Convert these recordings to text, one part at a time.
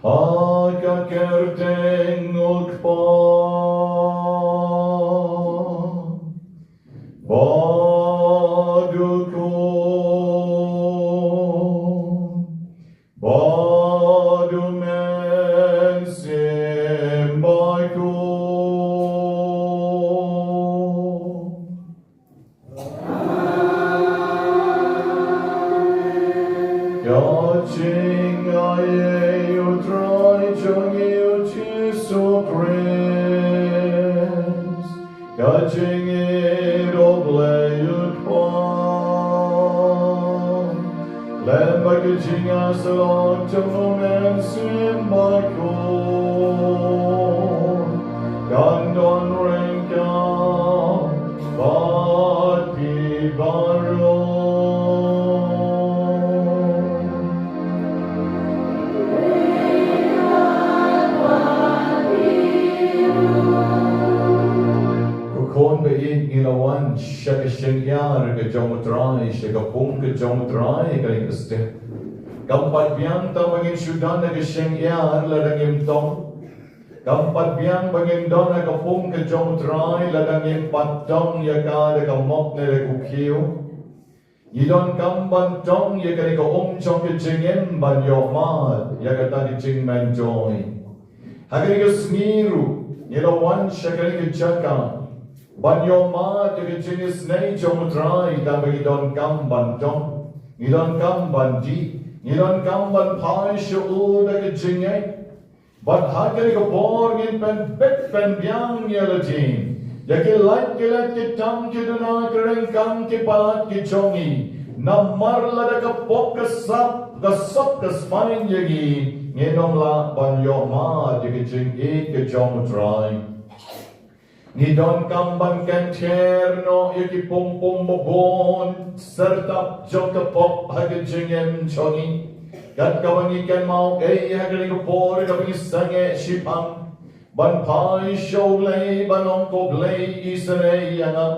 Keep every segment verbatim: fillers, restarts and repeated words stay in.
Ha ka kyrteng U Kpa, bad U Khun, bad U Mynsiem Bakhuid. Ka jingaiei U Trai jong ngi U Jisu Khrist, ka jingïeit U Blei U Kpa, lem bad ka jingïasyllok jong U Mynsiem Bakhuid, kan don ryngkat bad phi baroh. Ko khun baieit, ngi la wan sha ka shyngiar ka jong U Trai, sha ka pung ka jong U Trai, kane ka step. Kam pat biang tang ba ngin shu don ha ka shyngiar lada ngim tong. Kam pat biang ba ngin don ha ka pung ka jong U Trai lada ngim pat tong ïa ka da ka mok ne da ka khiew. Ngi donkam ban tong ïa kane ka um jong ka jingim ban ïoh mad ïa kata ka jingmynjoi. Ha kane ka sngi ruh ngi la wan sha kane ka jaka ban ïoh mad ïa ka jingisynei jong U Trai, tang ba ngi donkam ban tong, ngi donkam ban dih, ngi donkam ban phai sha u da ka jingngeit. Bad ha kane ka por ngin pynbit pynbiang ïa lade ïa ki lait ki lait, ki tam ki duna, ki ryngkang ki palat ki jong ngi. Namar lada ka pop ka sap, ka sop ka smain ïa ngi, ngin ym lah ban ïoh mad ïa ka jingïeit ka jong U Trai. Ngi donkam ban kynther noh ïa ki pung pung babun syrtap jong ka pop ha ka jingim jong ngi. Kat kaba ngi kynmaw ei ha kane ka por kaba ngi sangeh shiphang ban phai sha U Blei ban ong, ko Blei, isynei ïa nga.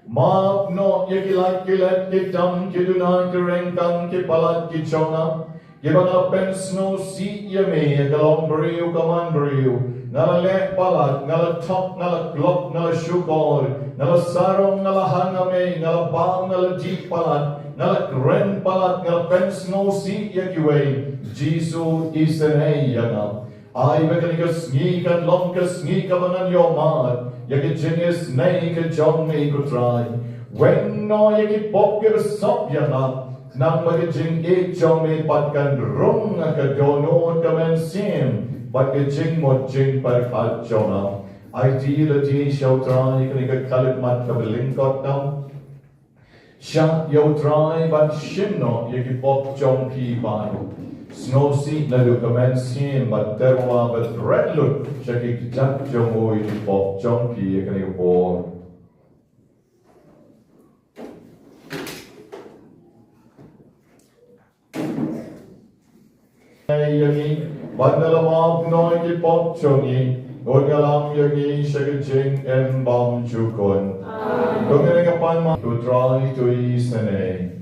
Map noh ïa ki lad ki let ki tam ki duna ki ryngkang ki palat ki jong nga, kiba nga la pynsngewsih ïa me ïa ka long briew ka man briew. Nga la leh palat, nga la thok, nga la klop, nga la shukor, nga la sarong, nga la hangame, nga la bam, nga la dih palat, nga la kren palat, nga la pynsngewsih ïa kiwei. Jisu, isynei ïa nga. Ai ba kane ka sngi kan long ka sngi kaba ngan ïohmad ïa ka jingisynei ka jong me, ko Trai. Weng noh ïa ki pop kiba sop ïa nga, namar ba ka jingïeit jong me pat kan rung ha ka dohnud ka mynsiem bad ka jingmut jingpyrkhat jong nga. Aiti lade sha U Trai, kane ka khyllipmat kaba lyngkot tam. Shah ïa U Trai bad shim noh ïa ki pop jong phi baroh. Sngewsih naduh ka mynsiem bad ter wala bad ret lut sha ki kjat jong u ïa ki pop jong phi ïa kane ka por. Ïa ngi, bad na la map noh ïa ki pop jong ngi, ngut ïalam ïa ngi sha ka jingim bymjukut. Amen. To ngin ïa ka pan ma, to Trai to isynei.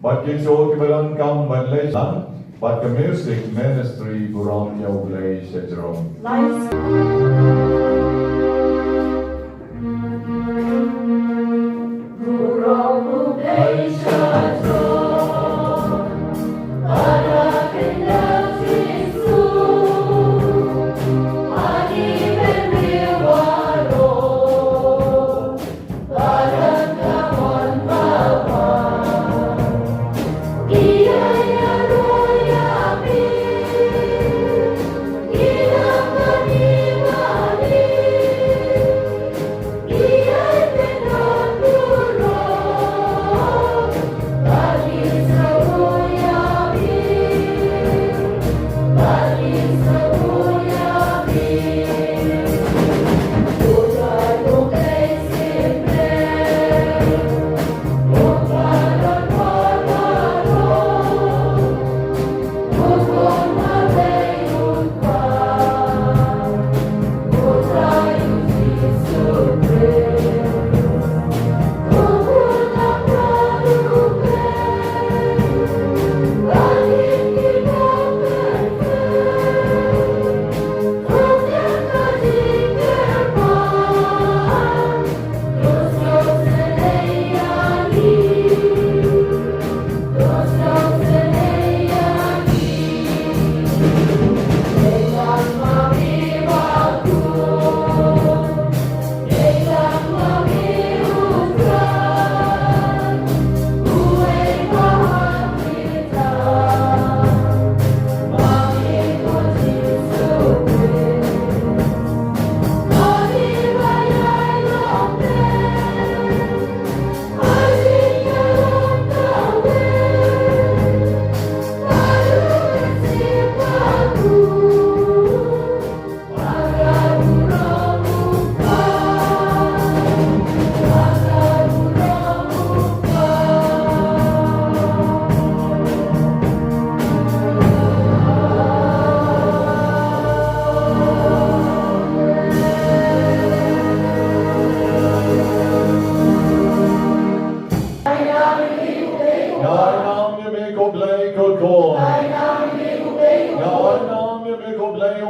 Bad kito kiba donkam ban leit lang bad ka music ministry, burom ïa U Blei sha jrong.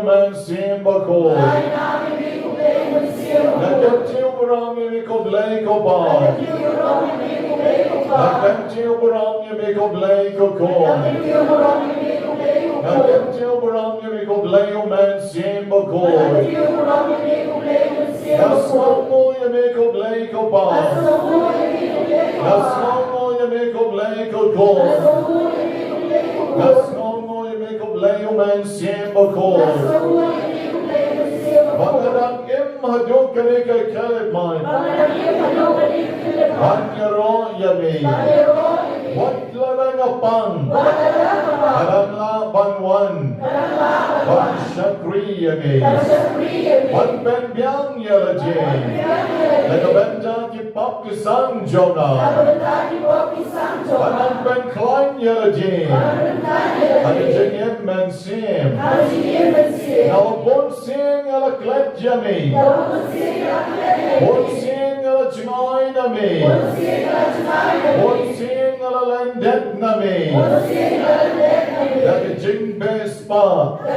Mynsiem Bakhuid. Nga kyntiew burom ïa me ko Blei ko Pa. Nga kyntiew burom ïa me ko Blei ko Khun. Nga kyntiew burom ïa me ko Blei u Mynsiem Bakhuid. Nga sngewnguh ïa me ko Blei ko Pa. Nga sngewnguh ïa me ko Blei ko Khun. Nga sngewnguh ïa me ko Blei u Mynsiem Bakhuid. Ba nga dang im haduh kane ka khyllipmat ban ïaroh ïa me. Wat lada nga pang, nga dang lah ban wan ban shakri ïa me, ban pynbiang ïa la jong, na ka bynta ki pop ki sang jong nga. Ban pynkhlaiñ ïa la jong ha ka jingim mynsiem. Nga wan bun sien nga la klet ïa me. Bun sien nga la jngai na me. Bun sien nga la lyndet na me. Da ka jingbeh spah, da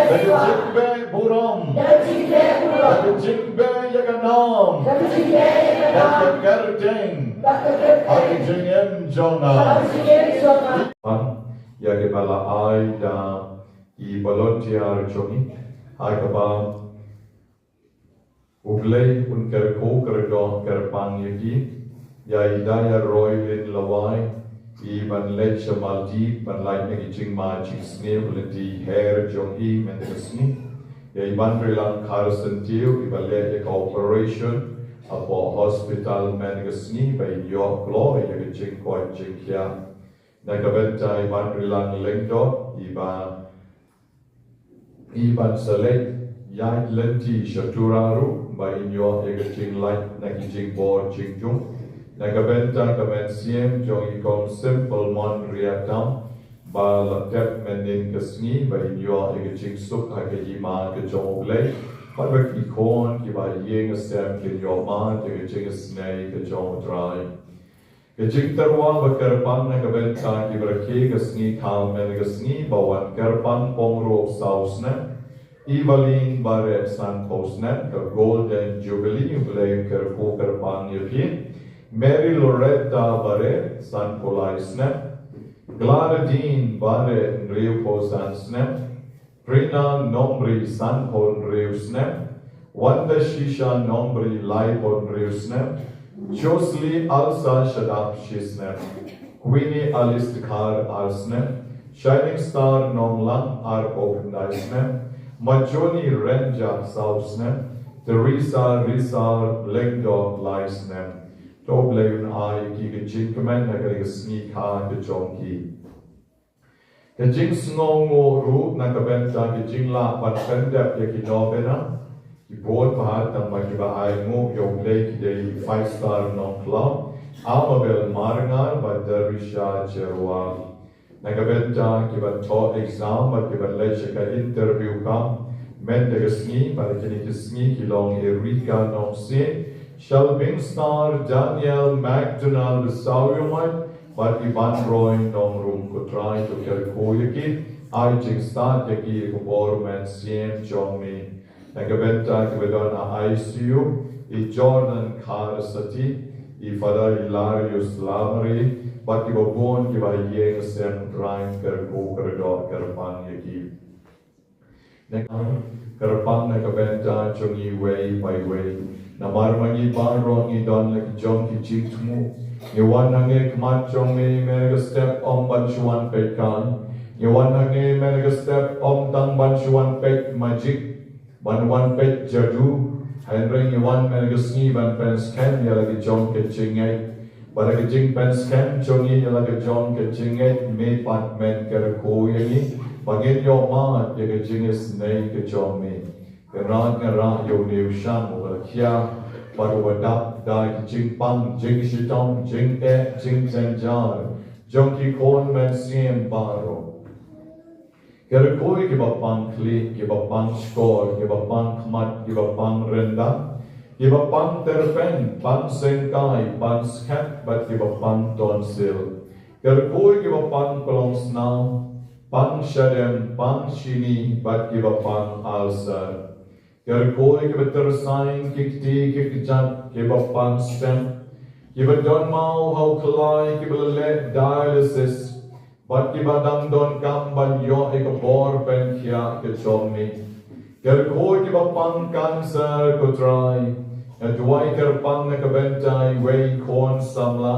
ka jingbeh burom, da ka jingbeh ïa ka nam, da ka kyrteng ha ka jingim jong nga. Ïa kiba la ai da i volunteer jong ngi, ha kaba U Blei un kyrkhu kyrdoh kyrpang ïa ki, ïa i Daya Roylin Lawai, i ban leit sha Maldives ban lait na ki jingma jingsniew lynti her jong i mynta ka sngi. Ïa i Banrilang Carson Tiew, i ba leh ïa ka operation hapoh hospital mynta ka sngi, ba in ïoh kloi ïa ka jingkoit jingkhiah. Na ka bynta i Banrilang Lyngdoh, i ba i ban sa leit ïaid lynti sha Tura ruh, ba in ïoh ïa ka jinglait na ki jingbor jingjung. Na ka bynta ka mynsiem jong i Kong Simple Mon Riatam, ba la tep mynnin ka sngi, ba in ïoh ïa ka jingsuk ha ka hima ka jong U Blei. Bad ba ki khun kiba ïing sem kin ïoh mad ïa ka jingisynei ka jong U Trai. Ka jingtyrwa ba kyrpang na ka bynta ki ba rakhe ka sngi kha mynta ka sngi, ba wan kyrpang pong ruh saw snem. Evelyn Barrett sanphew snem, ka Golden Jubilee, U Blei kyrkhu kyrpang ïa phi. Mary Loretta Barrett sanphew lai snem. Gladys Barrett hynriewphew san snem. Prina Nombri sanphew hynriew snem. Wanda Shisha Nombri laiphew hynriew snem. Josely Alsa Shadap shi snem. Queenie Alice Dkhar ar snem. Shining Star Nonglang arphew khyndai snem. Majoni Renja saw snem. Teresa Risar Lyngdoh lai snem. To Blei un ai ki ka jingkmen ha ka sngi kha ka jong ki. Ka jingsngewnguh ruh na ka bynta ka jinglah ban pyndep ïa ki novena. Ki bun bha tang ba kiba ainguh ïa U Blei ki dei Five Star Nongkhlaw, Amabel Marngar bad Darisha Cherwa. Na ka bynta kiba thoh exam bad kiba leit sha ka interview kam mynta ka sngi, bad kine ki sngi ki long Erika Nongsiej, Shelbing Star, Daniel McDonald Sawiumat, bad Ivan Roy Nongrum. Ko Trai to kyrkhu ïa ki, ai jingstad ïa ki ïa ka bor mynsiem jong me. Na ka bynta kiba don ha I C U, i Jordan Kharsati, i Father Hilarius Lamare, bad kiba bun kiba ïing sem, Trai kyrkhu kyrdoh kyrpang ïa ki. Kyrpang na ka bynta jong ngi iwei pa iwei. Namar ma ngi baroh ngi don la ki jong ki jingthmu. Ngi wan ha ngi khmat jong me mynta ka step ym ban shu wan peit kai. Ngi wan ha ngi mynta ka step ym tang ban shu wan peit magic, ban wan peit jadu. Hynrei ngi wan mynta ka sngi ban pynskhem ïa la ki jong ki jingngeit. Ba da ka jingpynskhem jong ngi ïa la ka jong ka jingngeit, me pat men kyrkhu ïa ngi ba ngin ïoh mad ïa ka jingisynei ka jong me. Kynrad, nga rah ïa une u shang uba la khia bad uba dap da ki jingpang, jingshitom, jingeh, jingjynjar jong ki khun mynsiem baroh. Kyrkhu ïa kiba pang khlieh, kiba pang shkor, kiba pang khmat, kiba pang ryndang, kiba pang tyrpeng, pang syngkai, pang skhem bad kiba pang tonsil. Kyrkhu ïa kiba pang klongsnaw, pang shadem, pang shini, bad kiba pang ulcer. Kyrkhu ïa kiba tyrsaiñ ki kti ki kjat, kiba pang stent, kiba don maw ha u khlaiñ, kiba la leh dialysis, bad kiba dang donkam ban ïoh ïa ka bor pynkhiah ka jong me. Kyrkhu ïa kiba pang cancer, ko Trai. Nga duwai kyrpang na ka bynta iwei i khun samla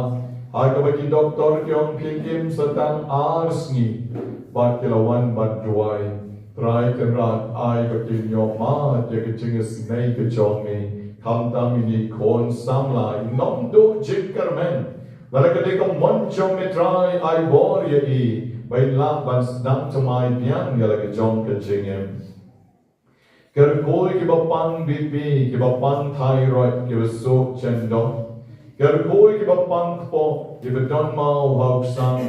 ha kaba ki doktor ki ong phin im sa tang ar sngi, bad ki la wan ban duwai. Trai Kynrad, ai ba kin ïoh mad ïa ka jingisynei ka jong me. Khamtam ine i khun samla i nongduh jingkyrmen, lada ka dei ka mon jong me Trai, ai bor ïa i ba in lah ban sdang thymmai biang ïa la ka jong ka jingim. Kyrkhu ïa kiba pang B P, kiba pang thyroid, kiba suk jyndong. Kyrkhu ïa kiba pang kpoh, kiba don maw ha u ksang.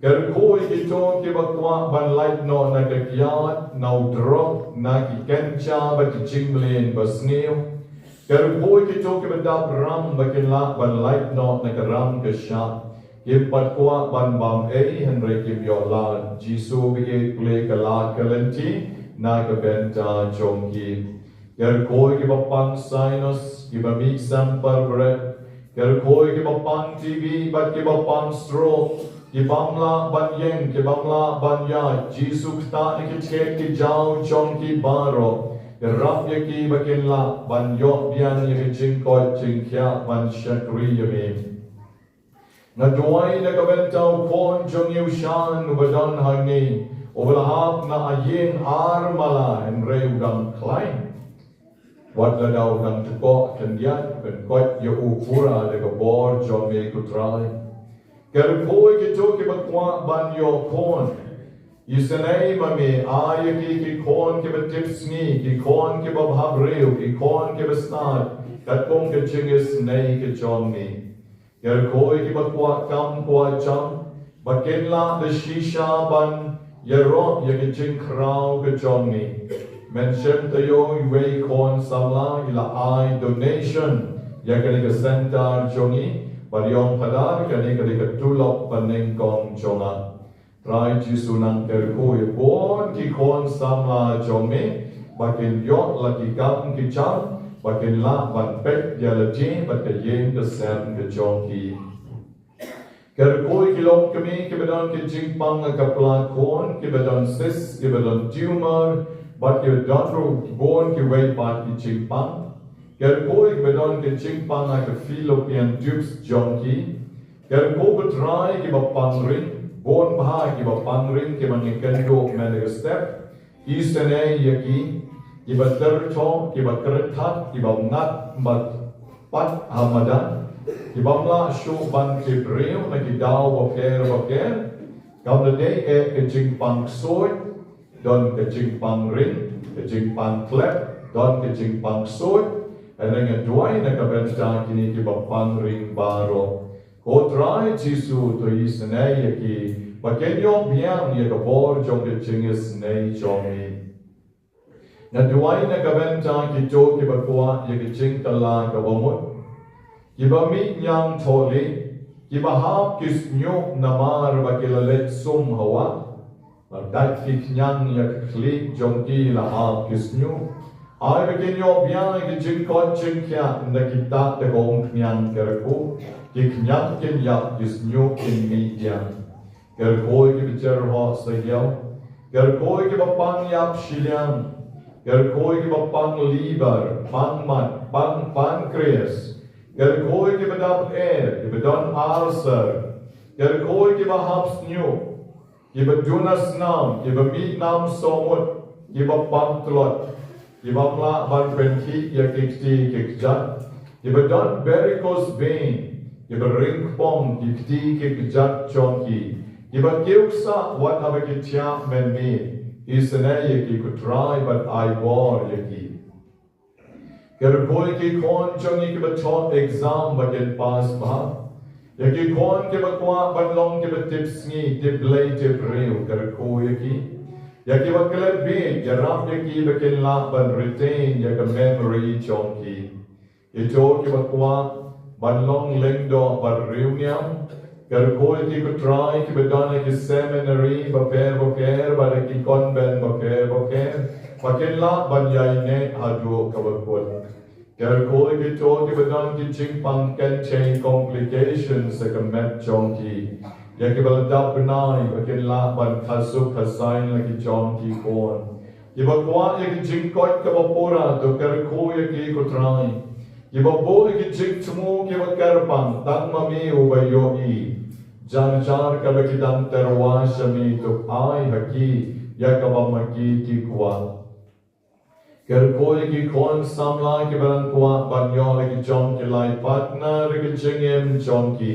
Kyrkhu ïa kito kiba kwah ban lait noh na ka kiad, na u drok, na ki cancer bad ki jingmlien basniew. Kyrkhu ïa kito kiba dap ram ba kin lah ban lait noh na ka ram ka shap. Kim pat kwah ban bam ei hynrei kim ïoh lad. Jisu, ba ïeit plie ka lad ka lynti na ka bynta jong ki. Kyrkhu ïa kiba pang sinus, kiba mih semper bret. Kyrkhu ïa kiba pang T B bad kiba pang stroke, kibym lah ban ïeng, kibym lah ban ïaid. Jisu, ktah ïa ki thied ki jaw jong ki baroh. Ïarap ïa ki ba kin lah ban ïoh biang ïa ka jingkoit jingkhiah ban shakri ïa me. Nga duwai na ka bynta u khun jong ngi u Shan uba don hangne, uba la hap na ïing ar mala hynrei u dang khlaiñ. Wat lada u dang tkoh khyndiat, pynkoit ïa u pura da ka bor jong me, ko Trai. Kyrkhu ïa kito kiba kwah ban ïoh khun. Isynei ma me, ai ïa ki ki khun kiba tipsngi, ki khun kiba bhabriew, ki khun kiba stad, katkum ka jingisynei ka jong me. Kyrkhu ïa kiba kwah kam kwah jam, ba kin lah da shisha ban ïaroh ïa ka jingkhraw ka jong me. Men shim taïew iwei i khun samla, i la ai donation ïa kane ka center jong ngi, bad i ong, Phadar, kane ka dei ka tulop banyngkong jong nga. Trai Jisu, nang kyrkhu ïa bun ki khun samla jong me, ba kin ïoh la ki kam ki jam, ba kin lah ban peit ïa lade bad ka ïing ka sem ka jong ki. Kyrkhu ïa ki longkmie kiba don ki jingpang ha ka pla khun, kiba don cyst, kiba don tumor, bad kiba don ruh bun kiwei pat ki jingpang. Kyrkhu ïa kiba don ki jingpang ha ka fallopian tubes jong ki. Kyrkhu, ko Trai, kiba pang ring, bun bha kiba pang ring, kiba ngi kynduh mynta ka step. Isynei ïa ki, kiba tyrthoh, kiba kyrthat, kiba ngat bad pat ha madan, kibym lah shuh ban tip briew na ki daw bapher bapher. Kam da dei eh ka jingpang ksuid, don ka jingpang ring, ka jingpang khlep, don ka jingpang ksuid. Hynrei nga duwai na ka bynta kine kiba pang ring baroh. Ko Trai Jisu, to isynei ïa ki ba kin ïoh biang ïa ka bor jong ka jingisynei jong me. Nga duwai na ka bynta kito kiba kwah ïa ka jingkylla kaba mut, kiba mih ñiang thohlieh, kiba hap ki shñiuh namar ba ki la leit sum ha wah. Lada ki khñiang ïa ka khlieh jong ki la hap ki shñiuh, ai ba kin ïoh biang ïa ka jingkoit jingkhiah, ynda ki tad da ka umkhñiang. Kyrkhu, ki khñiang kin ïap, ki shñiuh kin mih biang. Kyrkhu ïa kiba jyrhoh sahiaw. Kyrkhu ïa kiba pang ïap shiliang. Kyrkhu ïa kiba pang liver, pang mat, pang pancreas. Kyrkhu ïa kiba dap eh, kiba don ulcer. Kyrkhu ïa kiba hap shñiuh, kiba duna snam, kiba mih nam sohmut, kiba pang tlot, kibym lah ban pynkhih ïa ki kti ki kjat, kiba don varicose vein, kiba ring kpong ki kti ki kjat jong ki, kiba kiew ksah wat haba ki thiah mynmiet. Isynei ïa ki, ko Trai, bad ai bor ïa ki. Kyrkhu ïa ki khun jong ngi kiba thoh exam ba kin pass bha. Ïa ki khun kiba kwah ban long kiba tipsngi, tip Blei tip briew, kyrkhu ïa ki. Ïa kiba klet bieit, ïarap ïa ki ba kin lah ban retain ïa ka memory jong ki. Ïa kito kiba kwah ban long lyngdoh bad riewniam, Kyrkhu ïa ki, ko Trai, kiba don ha ki seminary bapher bapher bad ha ki convent bapher bapher, ba kin lah ban ïaineh haduh kaba kut. Kyrkhu ïa kito kiba don ki jingpang kynthei, complications ha ka met jong ki, ïa kiba la dap bnai, ba kin lah ban kha suk kha saiñ la ki jong ki khun. Kiba kwah ïa ki jingkoit kaba pura, to kyrkhu ïa ki, ko Trai. Kiba buh ïa ki jingthmu kiba kyrpang, tang ma me uba ïohi. Jar jar kaba ki dang tyrwa sha me, to ai ha ki ïa kaba ma ki ki kwah. Kyrkhu ïa ki khun samla kiba dang kwah ban ïoh la ki jong ki lai partner ha ka jingim jong ki.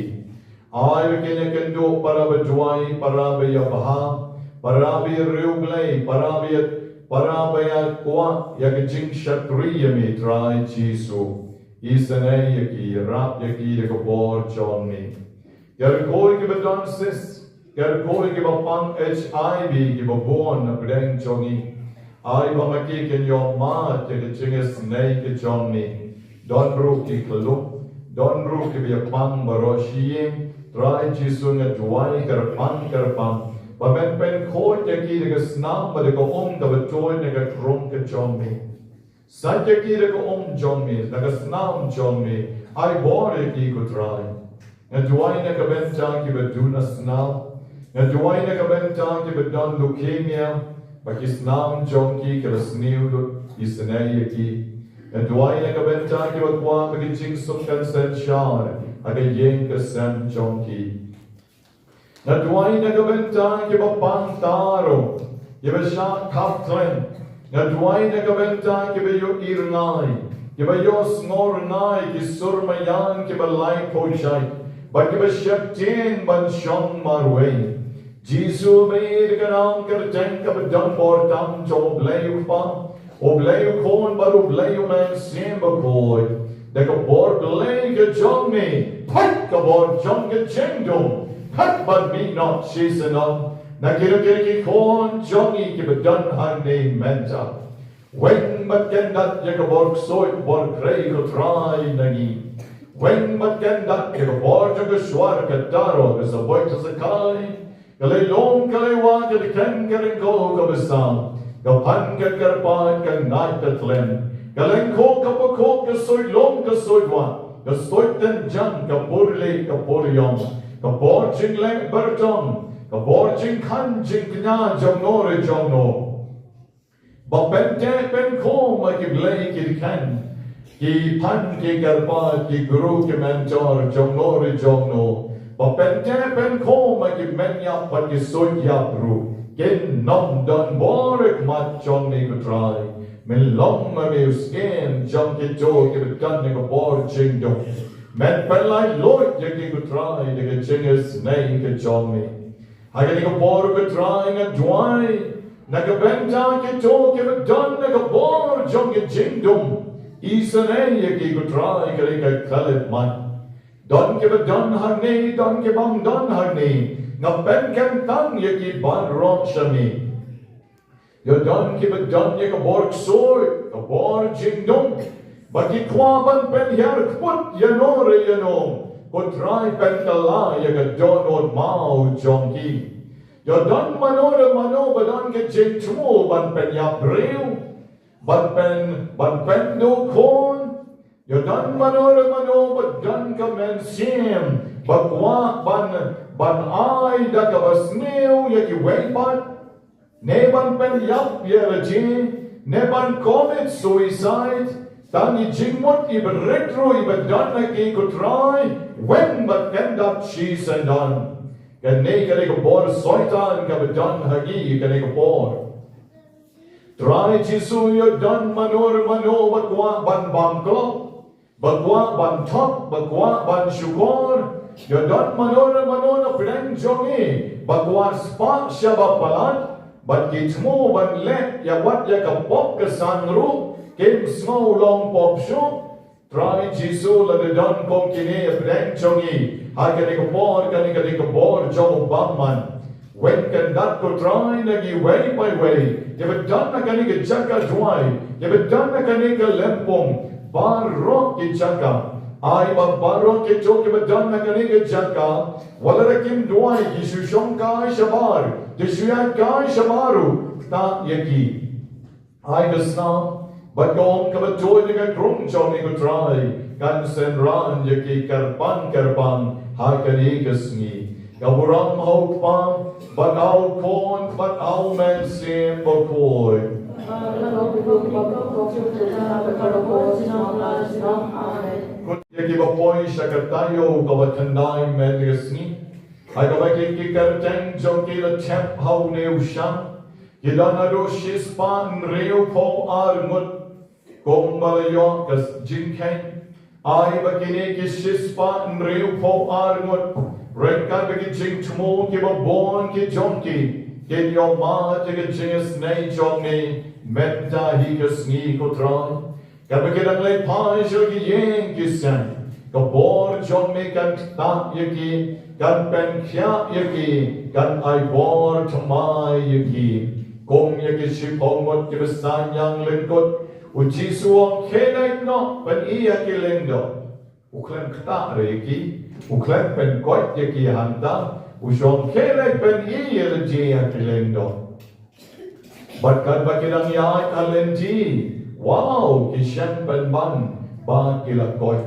Ai ba kin ïakynduh para ba duwai, para ba ïabha, para ba ïariewblei, para ba ïa, para ba ïakwah ïa ka jingshakri ïa me, Trai Jisu. Isynei ïa ki, ïarap ïa ki da ka bor jong me. Kyrkhu ïa kiba don cyst, kyrkhu ïa kiba pang H I V, kiba bun na pdeng jong ngi. Ai ba ma ki kin ïoh mad ïa ka jingisynei ka jong me. Don ruh ki khlum, don ruh kiba ïapang baroh shi ïing. Trai Jisu, nga duwai kyrpang kyrpang ba men pynkhuid ïa ki da ka snam bad da ka um kaba tuid na ka rung ka jong me. Sait ïa ki da ka um jong me, da ka snam jong me, ai bor ïa ki, ko Trai. Nga duwai na ka bynta kiba duna snam. Nga duwai na ka bynta kiba don leukemia, ba ki snam jong ki ki la sniew lut, isynei ïa ki. Nga duwai na ka bynta kiba kwah ba ki jingsuk kan synshar ha ka ïing ka sem jong ki. Nga duwai na ka bynta kiba pang thaw, kiba shah khapkhlaiñ. Nga duwai na ka bynta kiba ïohi rngai, kiba ïohsngew rngai, ki sur maïan kiba laiphew jait, bad kiba sheptieng ban shong marwei. Jisu, me da ka nam kyrteng kaba don bor tam jong U Blei U Kpa, U Blei U Khun bad U Blei U Mynsiem Bakhuid. Da ka bor Blei ka jong me, peit ka bor jong ka jingdum, peit ban mih noh shisyndon na ki, na ki, ki khun jong ngi kiba don hangne mynta. Weng bad kyndat ïa ka bor ksuid bor krei, ko Trai, na ngi. Weng bad kyndat ïa ka bor jong ka shuwa ka taro, ka saboit ka sakai, ka lei lum ka lei wah, ka dkheiñ ka ryngkew ka bsa, ka phan ka kyrpad, ka ngait ka thlem, ka lyngkhuh ka bakhuh, ka suid lum ka suid wah, ka suid tynjang, ka purlieh ka puriong, ka bor jingleh byrjong, ka bor jingkhan jingkñia jong no re jong no. Ba pynteh pynkhum ïa ki blei ki dkheiñ, ki phan ki kyrpad, ki guru ki mentor jong no re jong no. Ba pynteh pynkhum ïa ki men ïap bad ki suid ïap ruh. Kin nym don bor ha khmat jong me, ko Trai. Men long ma me u skhem jong kito kiba don ha ka bor jingdum. Men pynlait luid ïa ki, ko Trai, da ka jingisynei ka jong me. Ha kane ka por, ko Trai, nga duwai na ka bynta kito kiba don ha ka bor jong ka jingdum. Isynei ïa ki, ko Trai, ka dei ka khyllipmat. Don kiba don hangne, don kibym don hangne. Nga pynkyntang ïa ki baroh sha me. Ïa don kiba don ïa ka bor ksuid, ka bor jingdum, ba ki kwah ban pynhiar kput ïa no re ïa no, ko Trai, pynkylla ïa ka dohnud maw jong ki. Ïa don mano re mano ba don ka jingthmu ban pynïap briew, ban pyn, ban pynduh khun. Ïa don mano re mano ba don ka mynsiem ba kwah ban, ban ai da kaba sniew ïa kiwei pat, ne ban pynïap ïa lade, ne ban commit suicide. Tang i jingmut iba rit ruh iba don ha ki, ko Trai, weng bad kyndat shisyndon. Kane ka dei ka bor Soitan kaba don ha ki kane ka por. Trai Jisu, ïa don mano re mano ba kwah ban bam klop, ba kwah ban thok, ba kwah ban shukor. Ïa don mano re mano na pdeng jong ngi ba kwah spah sha ba palat, bad ki thmu ban leh ïa wat ïa ka pop ka sang ruh kim sngew long pop shuh. Trai Jisu, lada don kum kine ha pdeng jong ngi ha kane ka por, kane ka dei ka por jong u bamman. Weng kyndat, ko Trai, na ngi wei pa wei, kiba don ha kane ka jaka duwai, kiba don ha kane ka lympung, baroh ki jaka. Ai ba baroh kito kiba don ha kane ka jaka, wat la kim duwai, ki shu shongkai shabar, ki shu ïaid kai shabar ruh, ktah ïa ki. Ai ka snam bad ka ong kaba tuid na ka krung jong me, ko Trai, kan synran ïa ki kyrpang kyrpang ha kane ka sngi. Ka burom ha u Kpa bad ha u Khun bad ha u Mynsiem Bakhuid. Kut ïa kiba poi sha ka taïew kaba khyndai mynta ka sngi, ha kaba ki, ki kyrteng jong ki la thep ha une u shan. Ki don haduh shispah hynriewphew ar ngut. Kumba la ïoh ka jingkheiñ, ai ba kine ki shispah hynriewphew ar ngut, ryngkat bad ki jingthmu kiba bun ki jong ki, kin ïoh mad ïa ka jingisynei jong me mynta hi ka sngi, ko Trai. Katba ki dang leit phai sha ki ïing ki sem, ka bor jong me kan ktah ïa ki, kan pynkhiah ïa ki, kan ai bor thymmai ïa ki. Kum ïa ki shiphew ngut kiba saiñiang lyngkut, u Jisu u ong, khie leit noh, pyni ïa ki lyngdoh. U khlem ktah ruh ïa ki, u khlem pynkoit ïa ki hangta, u ong, khie leit, pyni ïa lade ïa ki lyngdoh. Bad katba ki dang ïaid ha lynti, wow, ki shem pynban ba ki la koit,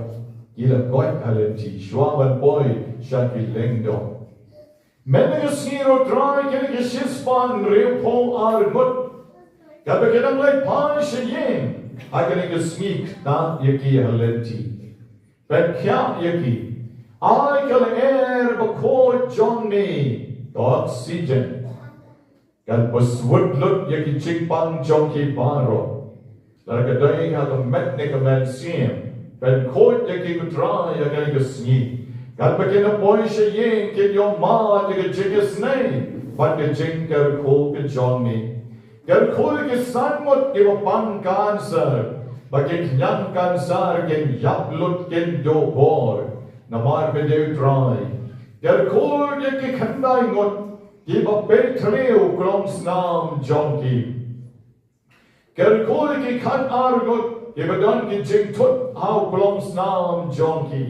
ki la koit ha lynti shuwa ban poi sha ki lyngdoh. Mynta ka sngi ruh, Trai, kine ki shispah hynriewphew ar ngut, katba ki dang leit phai sha ïing ha kane ka sngi, ktah ïa ki ha lynti, pynkhiah ïa ki. Ai ka lyer bakhuid jong me, ka oxygen, kan pynswut lut ïa ki jingpang jong ki baroh. Lada ka dei ha ka met ne ka mynsiem, pynkhuid ïa ki, ko Trai, ha kane ka sngi. Katba kin poi sha ïing, kin ïoh mad ïa ka jingisynei bad ka jingkyrkhu ka jong me. Kyrkhu ïa ki san ngut kiba pang cancer, ba ki khñiang cancer kin ïap lut, kin duh bor namar ba me dei u Trai. Kyrkhu ïa ki khyndai ngut kiba peit thylliej u klongsnam jong ki. Kyrkhu ïa ki khatar ngut kiba don ki jingthut ha u klongsnam jong ki.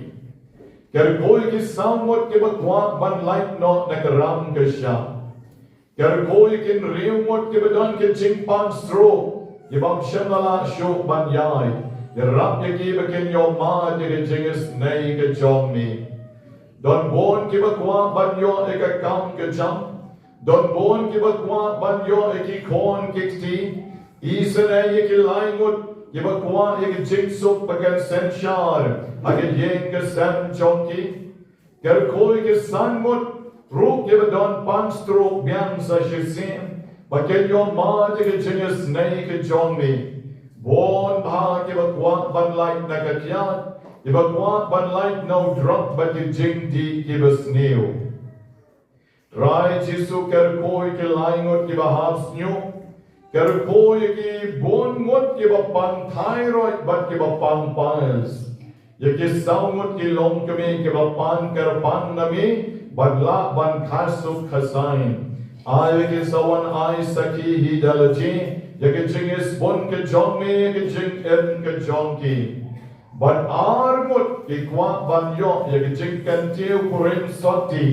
Kyrkhu ïa ki saw ngut kiba kwah ban lait noh na ka ram ka shah. Kyrkhu ïa ki hynriew ngut kiba don ki jingpang stroke, kiba ym shym la lah shuh ban ïaid. Ïarap ïa ki ba kin ïoh mad ïa ka jingisynei ka jong me. Don bun kiba kwah ban ïoh ïa ka kam ka jam. Don bun kiba kwah ban ïoh ïa ki khun ki kti. Isynei ïa ki lai ngut kiba kwah ïa ka jingsuk ba kan synshar ha ka ïing ka sem jong ki. Kyrkhu ïa ki san ngut ruh kiba don pang stroke biang sa shisien, ba kin ïoh mad ïa ka jingisynei ka jong me. Bun bha kiba kwah ban lait na ka kyiad, kiba kwah ban lait na u drok bad ki jingdih kiba sniew. Trai Jisu, kyrkhu ïa ki lai ngut kiba hap shñiuh. Kyrkhu ïa ki bun ngut kiba pang thyroid bad kiba pang piles. Ïa ki saw ngut ki longkmie kiba pan kyrpang na me bad lah ban khasuk khasaiñ. Ai ïa ki sa wan ai sakhi hi da lade ïa ki jingisbun ka jong me, ïa ki jingim ka jong ki. Bad ar ngut ki kwah ban ïoh ïa ka jingkyntiew kurim sotti.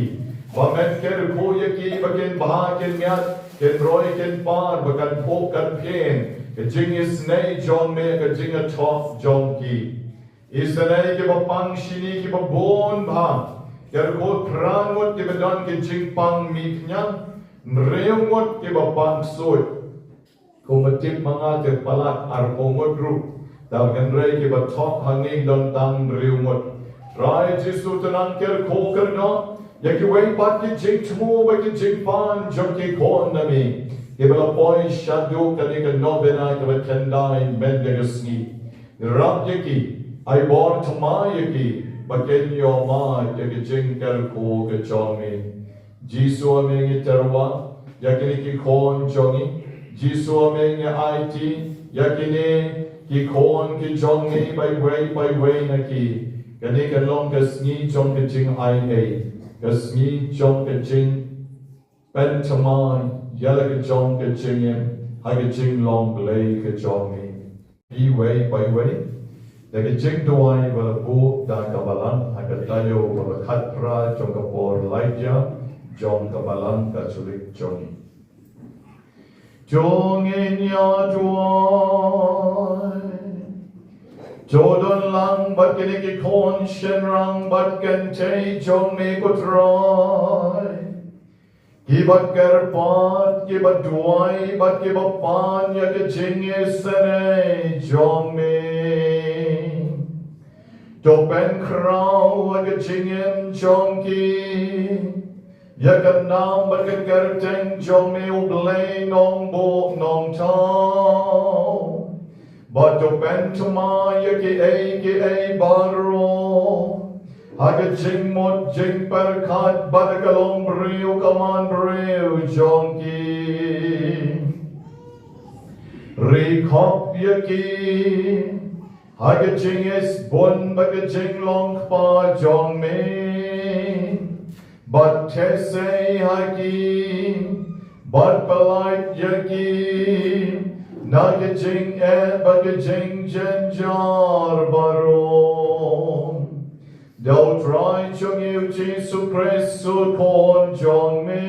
Ba men kyrkhu ïa ki ba kin bha kin miat, kin roi kin par, ba kan phuh kan phieng ka jingisynei jong me, ka jingïathoh jong ki. Isynei kiba pang shini kiba bun bha. Kyrkhu phra ngut kiba don ki jingpang mih khñiang, hynriew ngut kiba pang ksuid. Kumba tip ma nga te palat arphew ngut ruh. Te hynrei kiba thoh ha ngi don tang hynriew ngut. Trai Jisu, to nang kyrkhu kyrdoh ïa kiwei pat ki jingthmu bad ki jingpan jong ki khun na me, kiba la poi shaduh kane ka novena kaba khyndai mynta ka sngi. Ïarap ïa ki, ai bor thymmai ïa ki, ba kin ïoh mad ïa ka jingkyrkhu ka jong me. Jisu, ha me ngi tyrwa ïa kine ki khun jong ngi. Jisu, ha me ngi aiti ïa kine ki khun ki jong ngi, baiwei baiwei na ki. Kane kan long ka sngi jong ka jingai ei, ka sngi jong ka jingpynthymmai ïa la ka jong ka jingim ha ka jinglong Blei ka jong ngi. Iwei pa iwei, Da ka jingduwai ba la buh da ka balang ha ka taïew ba la khatphra jong ka por laithiah jong ka balang Katholik jong ngi. To ngin ïa duwai. To don lang bad kine ki khun shynrang bad kynthei jong me, ko Trai, kiba kyrpad, kiba duwai bad kiba pan ïa ka jingisynei jong me. To pynkhraw ha ka jingim jong ki ïa ka nam bad ka kyrteng jong me, U Blei Nongbuh Nongthaw. Bad to pynthikna ïa kiei kiei baroh ha ka jingmut jingpyrkhat bad ha ka longbriew ka manbriew jong ki. Ri khop ïa ki ha ka jingisbun bad ka jinglong kpa jong me. Bad theh sei ha ki bad pynlait ïa ki na ka jingeh bad ka jingjynjar baroh. Da U Trai jong ngi U Jisu Khrist U Khun jong me,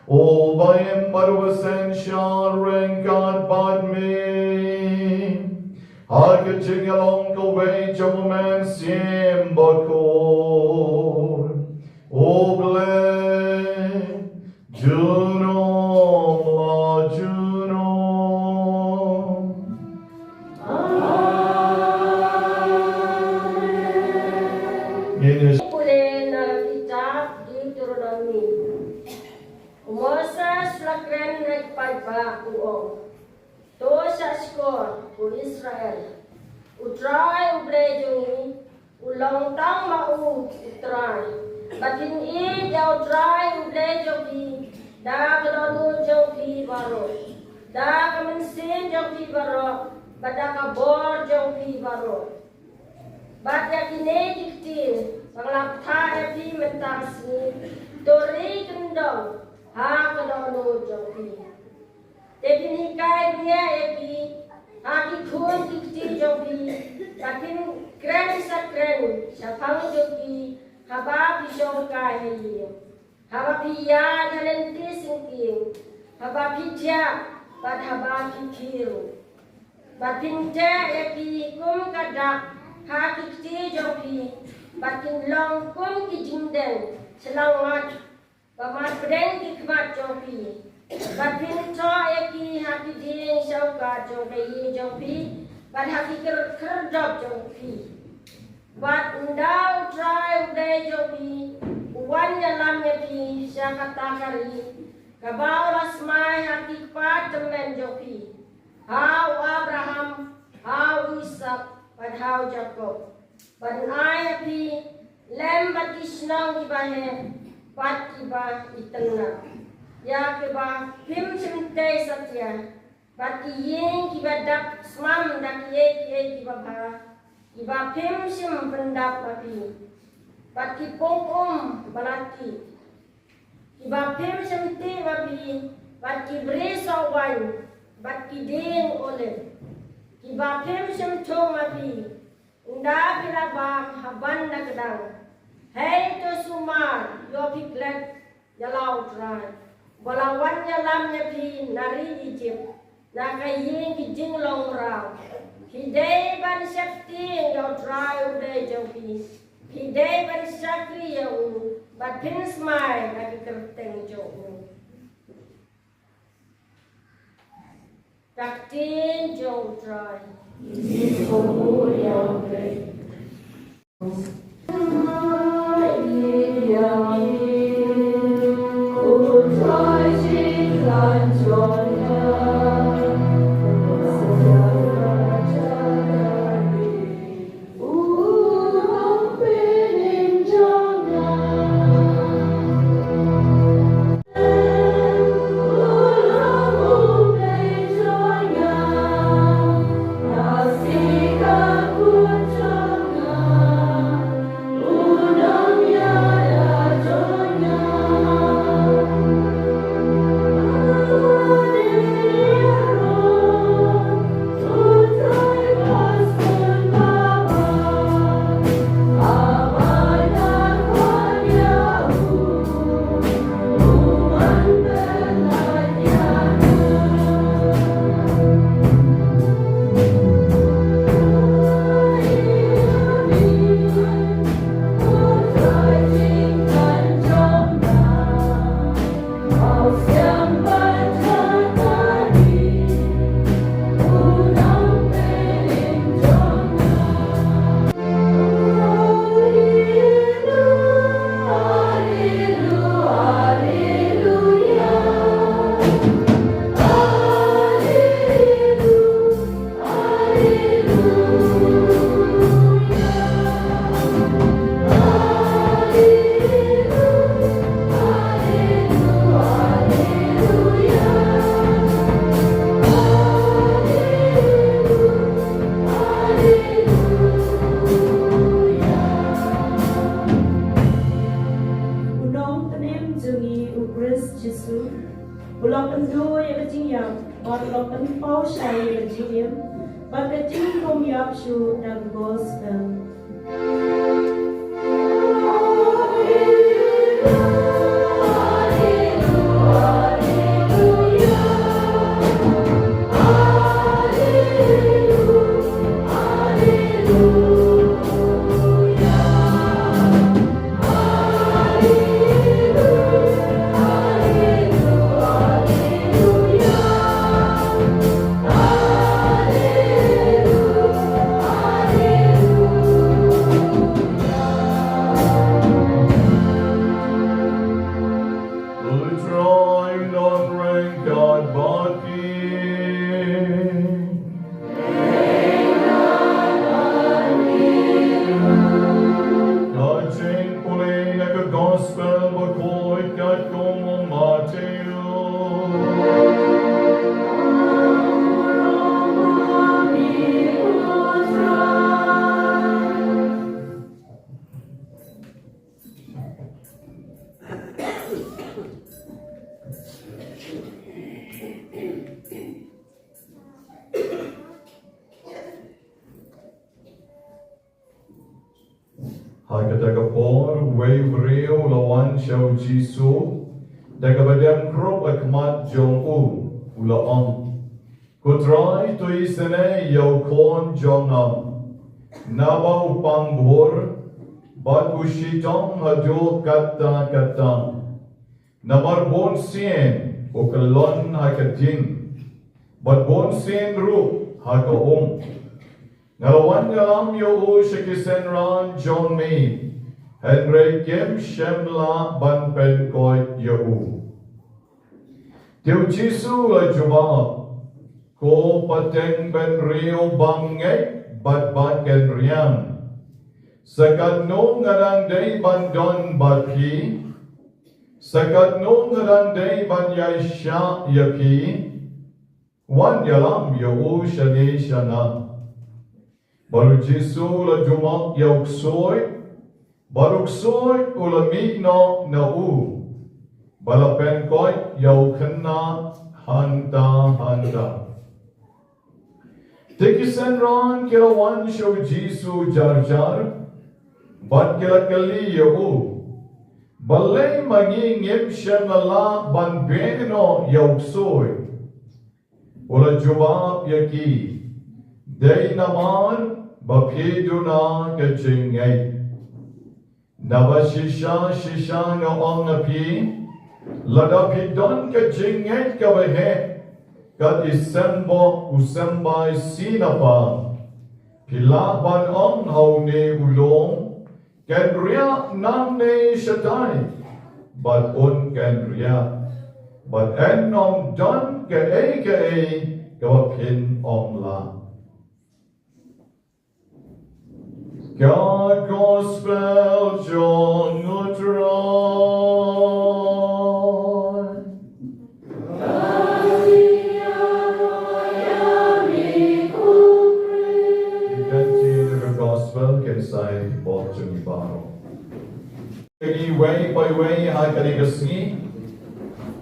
uba im bad uba synshar ryngkat bad me ha ka jingïalong kawei jong U Mynsiem Bakhuid, U Blei, junom la junom. Amen. Ngin ïa pule na ka kitab Deuteronomi. U Moses u la kren ha ki paidbah, u ong: To shahshkor, ko Israel. U Trai U Blei jong ngi u long tang ma u U Trai. Bad phin ïeit ïa U Trai U Blei jong phi da ka dohnud jong phi baroh, da ka mynsiem jong phi baroh, bad da ka bor jong phi baroh. Bad ïa kine ki ktien ba nga la kthah ïa phi mynta ka sngi, to ri kyndong ha ka dohnud jong phi. Te phin hikai biang ïa ki ha ki khun ki kti jong phi, bad phin kren sa kren shaphang jong ki haba phi shong kai ha ïing, haba phi ïaid ha lynti syngkien, haba phi thiah bad haba phi kiew. Bad phin teh ïa ki kum ka dak ha ki kti jong phi, bad kin long kum ki jingdeng shyllangmat ba mad pdeng ki khmat jong phi. Bad phin thoh ïa ki ha ki dieng shawkat jong ka ïing jong phi, bad ha ki khyr-, khyrdop jong phi. Bad ynda U Trai U Blei jong phi u wan ïalam ïa phi sha kata ka ri kaba u la smai ha ki kpa tymmen jong phi, ha u Abraham, ha u Isaak, bad ha u Jakob, ban ai ha phi lem bad ki shnong kiba heh bad kiba itynnad, ïa kiba phim shym tei satia, bad ki ïing kiba dap smam da kiei kiei kiba bha, kiba phim shym pyndap ma phi, bad ki pung um ba la tih, kiba phim shym tih ma phi, bad ki bri soh waiñ, bad ki dieng olib, kiba phim shym thung ma phi, ynda phi la bam ha ban da kdang. Hei, to sumar, ïoh phi klet ïa la U Trai, ba la wan ïalam ïa phi na ri Ijipt, na ka ïing ki jinglong mraw. Phi dei ban sheptieng ïa U Trai U Blei jong phi. Phi dei ban shakri ïa u bad phin smai na ki kyrteng jong u. Ka ktien jong U Trai. Khrist Jisu, u la pynduh ïa ka jingïap, bad u la pynpaw shai ïa ka jingim, bad ka jingthung ïap shuh da ka gospel. Trai u don ryngkat bad phi. Ka jingpule na ka gospel bakhuid katkum u Mathaios. Ha kata ka por, uwei u briew u la wan sha u Jisu, da kaba dem krup ha khmat jong u, u la ong, Ko Trai, to isynei ïa u khun jong nga, naba u pang bor, bad u shitom haduh katta katta. Namar bunsien u kyllon ha ka ding, bad bunsien ruh ha ka um. Nga la wan ïalam ïa u sha ki synran jong me, hynrei kim shym lah ban pynkoit ïa u. Te u Jisu u la jubab, Ko pateng bynriew bymngeit bad ba kynriang. Sa katno nga dang dei ban don bad phi? Sa katno nga dang dei ban ïaishah ïa phi? Wan ïalam ïa u shane sha nga. Bad u Jisu u la jumap ïa u ksuid, bad u ksuid u la mih noh na u, bad la pynkoit ïa u khynnah hangta hangta. Te ki synran ki la wan sha u Jisu jar jar, bad ki la kylli ïa u, Balei ma ngi ngim shym la lah ban beh noh ïa u ksuid? U la jubab ïa ki, Dei namar ba phi duna ka jingngeit. Naba shisha shisha nga ong ha phi, lada phi don ka jingngeit kaba heh, kat i symbok u symbai sinapar, phi lah ban ong ha une u lum, Kynriah nangne shatai, bad un kynriah, bad yn ym don kaei kaei kaba phin ym lah. Ka gospel jong u Trai. Ki ktien jong ka gospel kin sa ïabud jong ngi baroh. Iwei pa iwei ha kane ka sngi.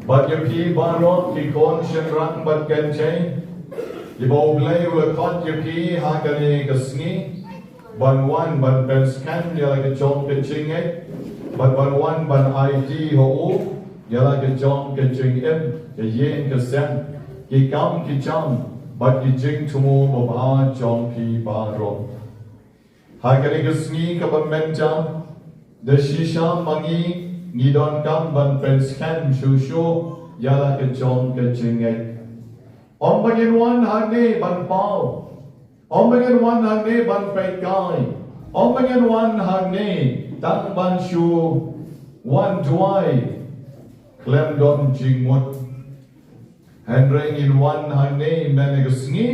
Bad ïa phi baroh ki khun shynrang bad kynthei, kiba U Blei u la khot ïa phi ha kane ka sngi ban wan ban pynskhem ïa la ka jong ka jingngeit, bad ban wan ban aiti ha u ïa la ka jong ka jingim, ka ïing ka sem, ki kam ki jam, bad ki jingthmu babha jong phi baroh. Ha kane ka sngi kaba mynta, da shisha ma ngi ngi donkam ban pynskhem shuh shuh ïa la ka jong ka jingngeit. Ym ba ngin wan hangne ban paw, ym ba ngin wan hangne ban peit kai, ym ba ngin wan hangne tang ban shu wan duwai khlem don jingmut. Hynrei ngin wan hangne mynne ka sngi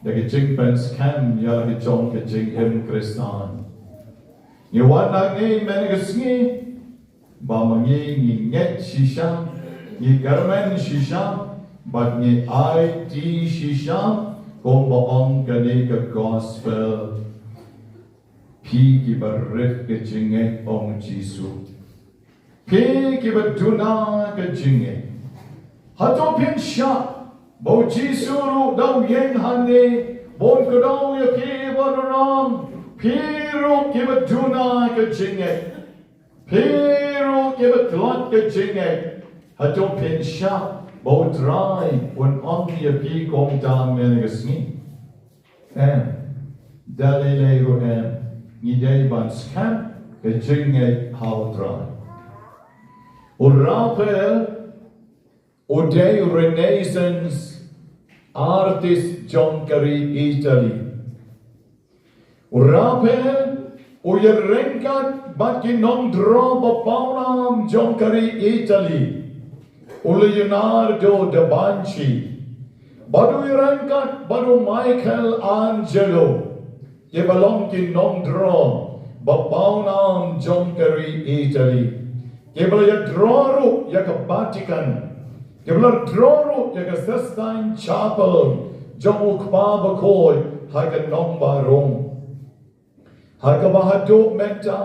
da ka jingpynskhem ïa la ka jong ka jingim Khristan. Ngi wan hangne mynne ka sngi ba ma ngi ngi ngeit shisha, ngi kyrmen shisha, bad ngi aiti shisha, kumba ong kane ka gospel. Phi kiba rit ka jingngeit, ong Jisu. Phi kiba duna ka jingngeit. Hato phin shah ba u Jisu ruh u dang ïeng hangne ban kdew ïa phi ban ong, phi ruh kiba duna ka jingngeit, phi ruh kiba tlot ka jingngeit? Hato phin shah ba U Trai un ong ïa phi kumta mynne ka sngi? Em. Da lei lei ruh em, ngi dei ban skhem ka jingngeit ha U Trai. U Raphael u dei u Renaissance artist jong ka ri Italy. U Raphael u ïaryngkat bad ki nongdro ba pawnam jong ka ri Italy, u Leonardo da Vinci, bad u ïaryngkat bad u Michelangelo, kiba long ki nongdro ba pawnam jong ka ri Italy, kiba la ïadro ruh ïa ka Vatican, kiba la ïadro ruh ïa ka Sistine Chapel jong u Kpa Bakhuid ha ka nongbah Rome. Ha kaba haduh mynta,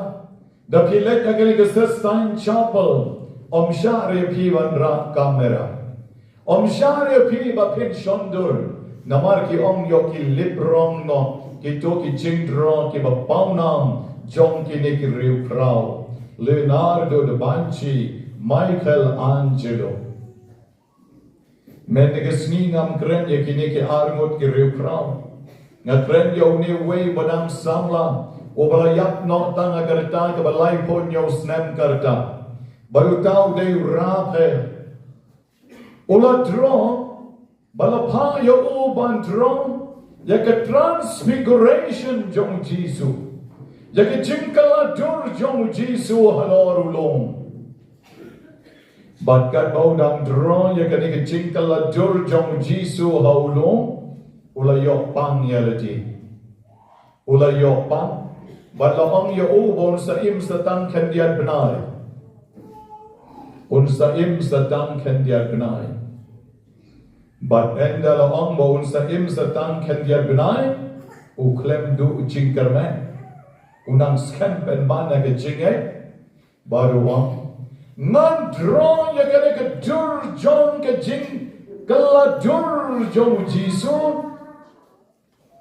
da phi leit ha kane ka Sistine Chapel, ym shah re phi ban rah kamera. Ym shah re phi ba phin shon dur, namar ki ong ïoh ki lip rong noh kito ki jingdro kiba pawnam jong kine ki riewkhraw, Leonardo da Vinci, Michelangelo. Mynta ka sngi ngam kren ïa kine ki arngut ki riewkhraw. Nga kren ïa une uwei ba dang samla, uba la ïap noh tang ha ka rta kaba laiphew hynñiew snem ka rta. Bad uta u dei u Raphael. U la dro, ba la phah ïa u ban dro ïa ka Transfiguration jong u Jisu, ïa ka jingkylla dur jong u Jisu halor u lum. Bad katba u dang dro ïa kane ka jingkylla dur jong u Jisu ha u lum, u la ïoh pang ïa lade. U la ïoh pang, bad la ong ïa u ba un sa im sa tang khyndiat bnai. Un sa im sa tang khyndiat bnai. Bad ynda la ong ba un sa im sa tang khyndiat bnai, u khlem duh jingkyrmen. U nang skhem pynban ha ka jingngeit, bad u ong, ngan dro ïa kane ka dur jong ka jingkylla dur jong u Jisu,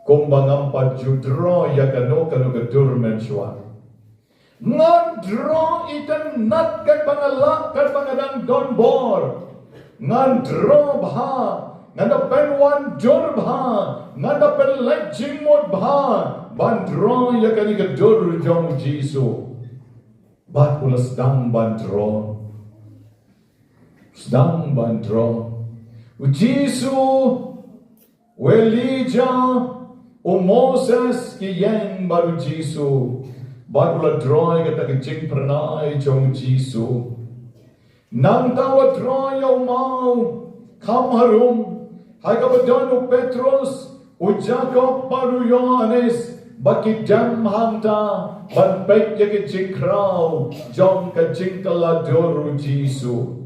kumba ngam pat ju dro ïa kano kano ka dur mynshuwa. Ngan dro itynnat katba nga lah, katba nga dang don bor. Ngan dro bha, ngan da pynwan dur bha, ngan da pynleit jingmut bha, ban dro ïa kane ka dur jong u Jisu. Bad u la sdang ban dro. Sdang ban dro. U Jisu, u Elijah, u Moses ki ïeng bad u Jisu. Bad u la dro ïa kata ka jingphyrnai jong u Jisu. Nangta u la dro ïa u maw kham harum, ha kaba don u Petros, u Jakob bad u Ïohannes, ba ki dem hangta ban peit ïa ka jingkhraw jong ka jingkylla dur u Jisu.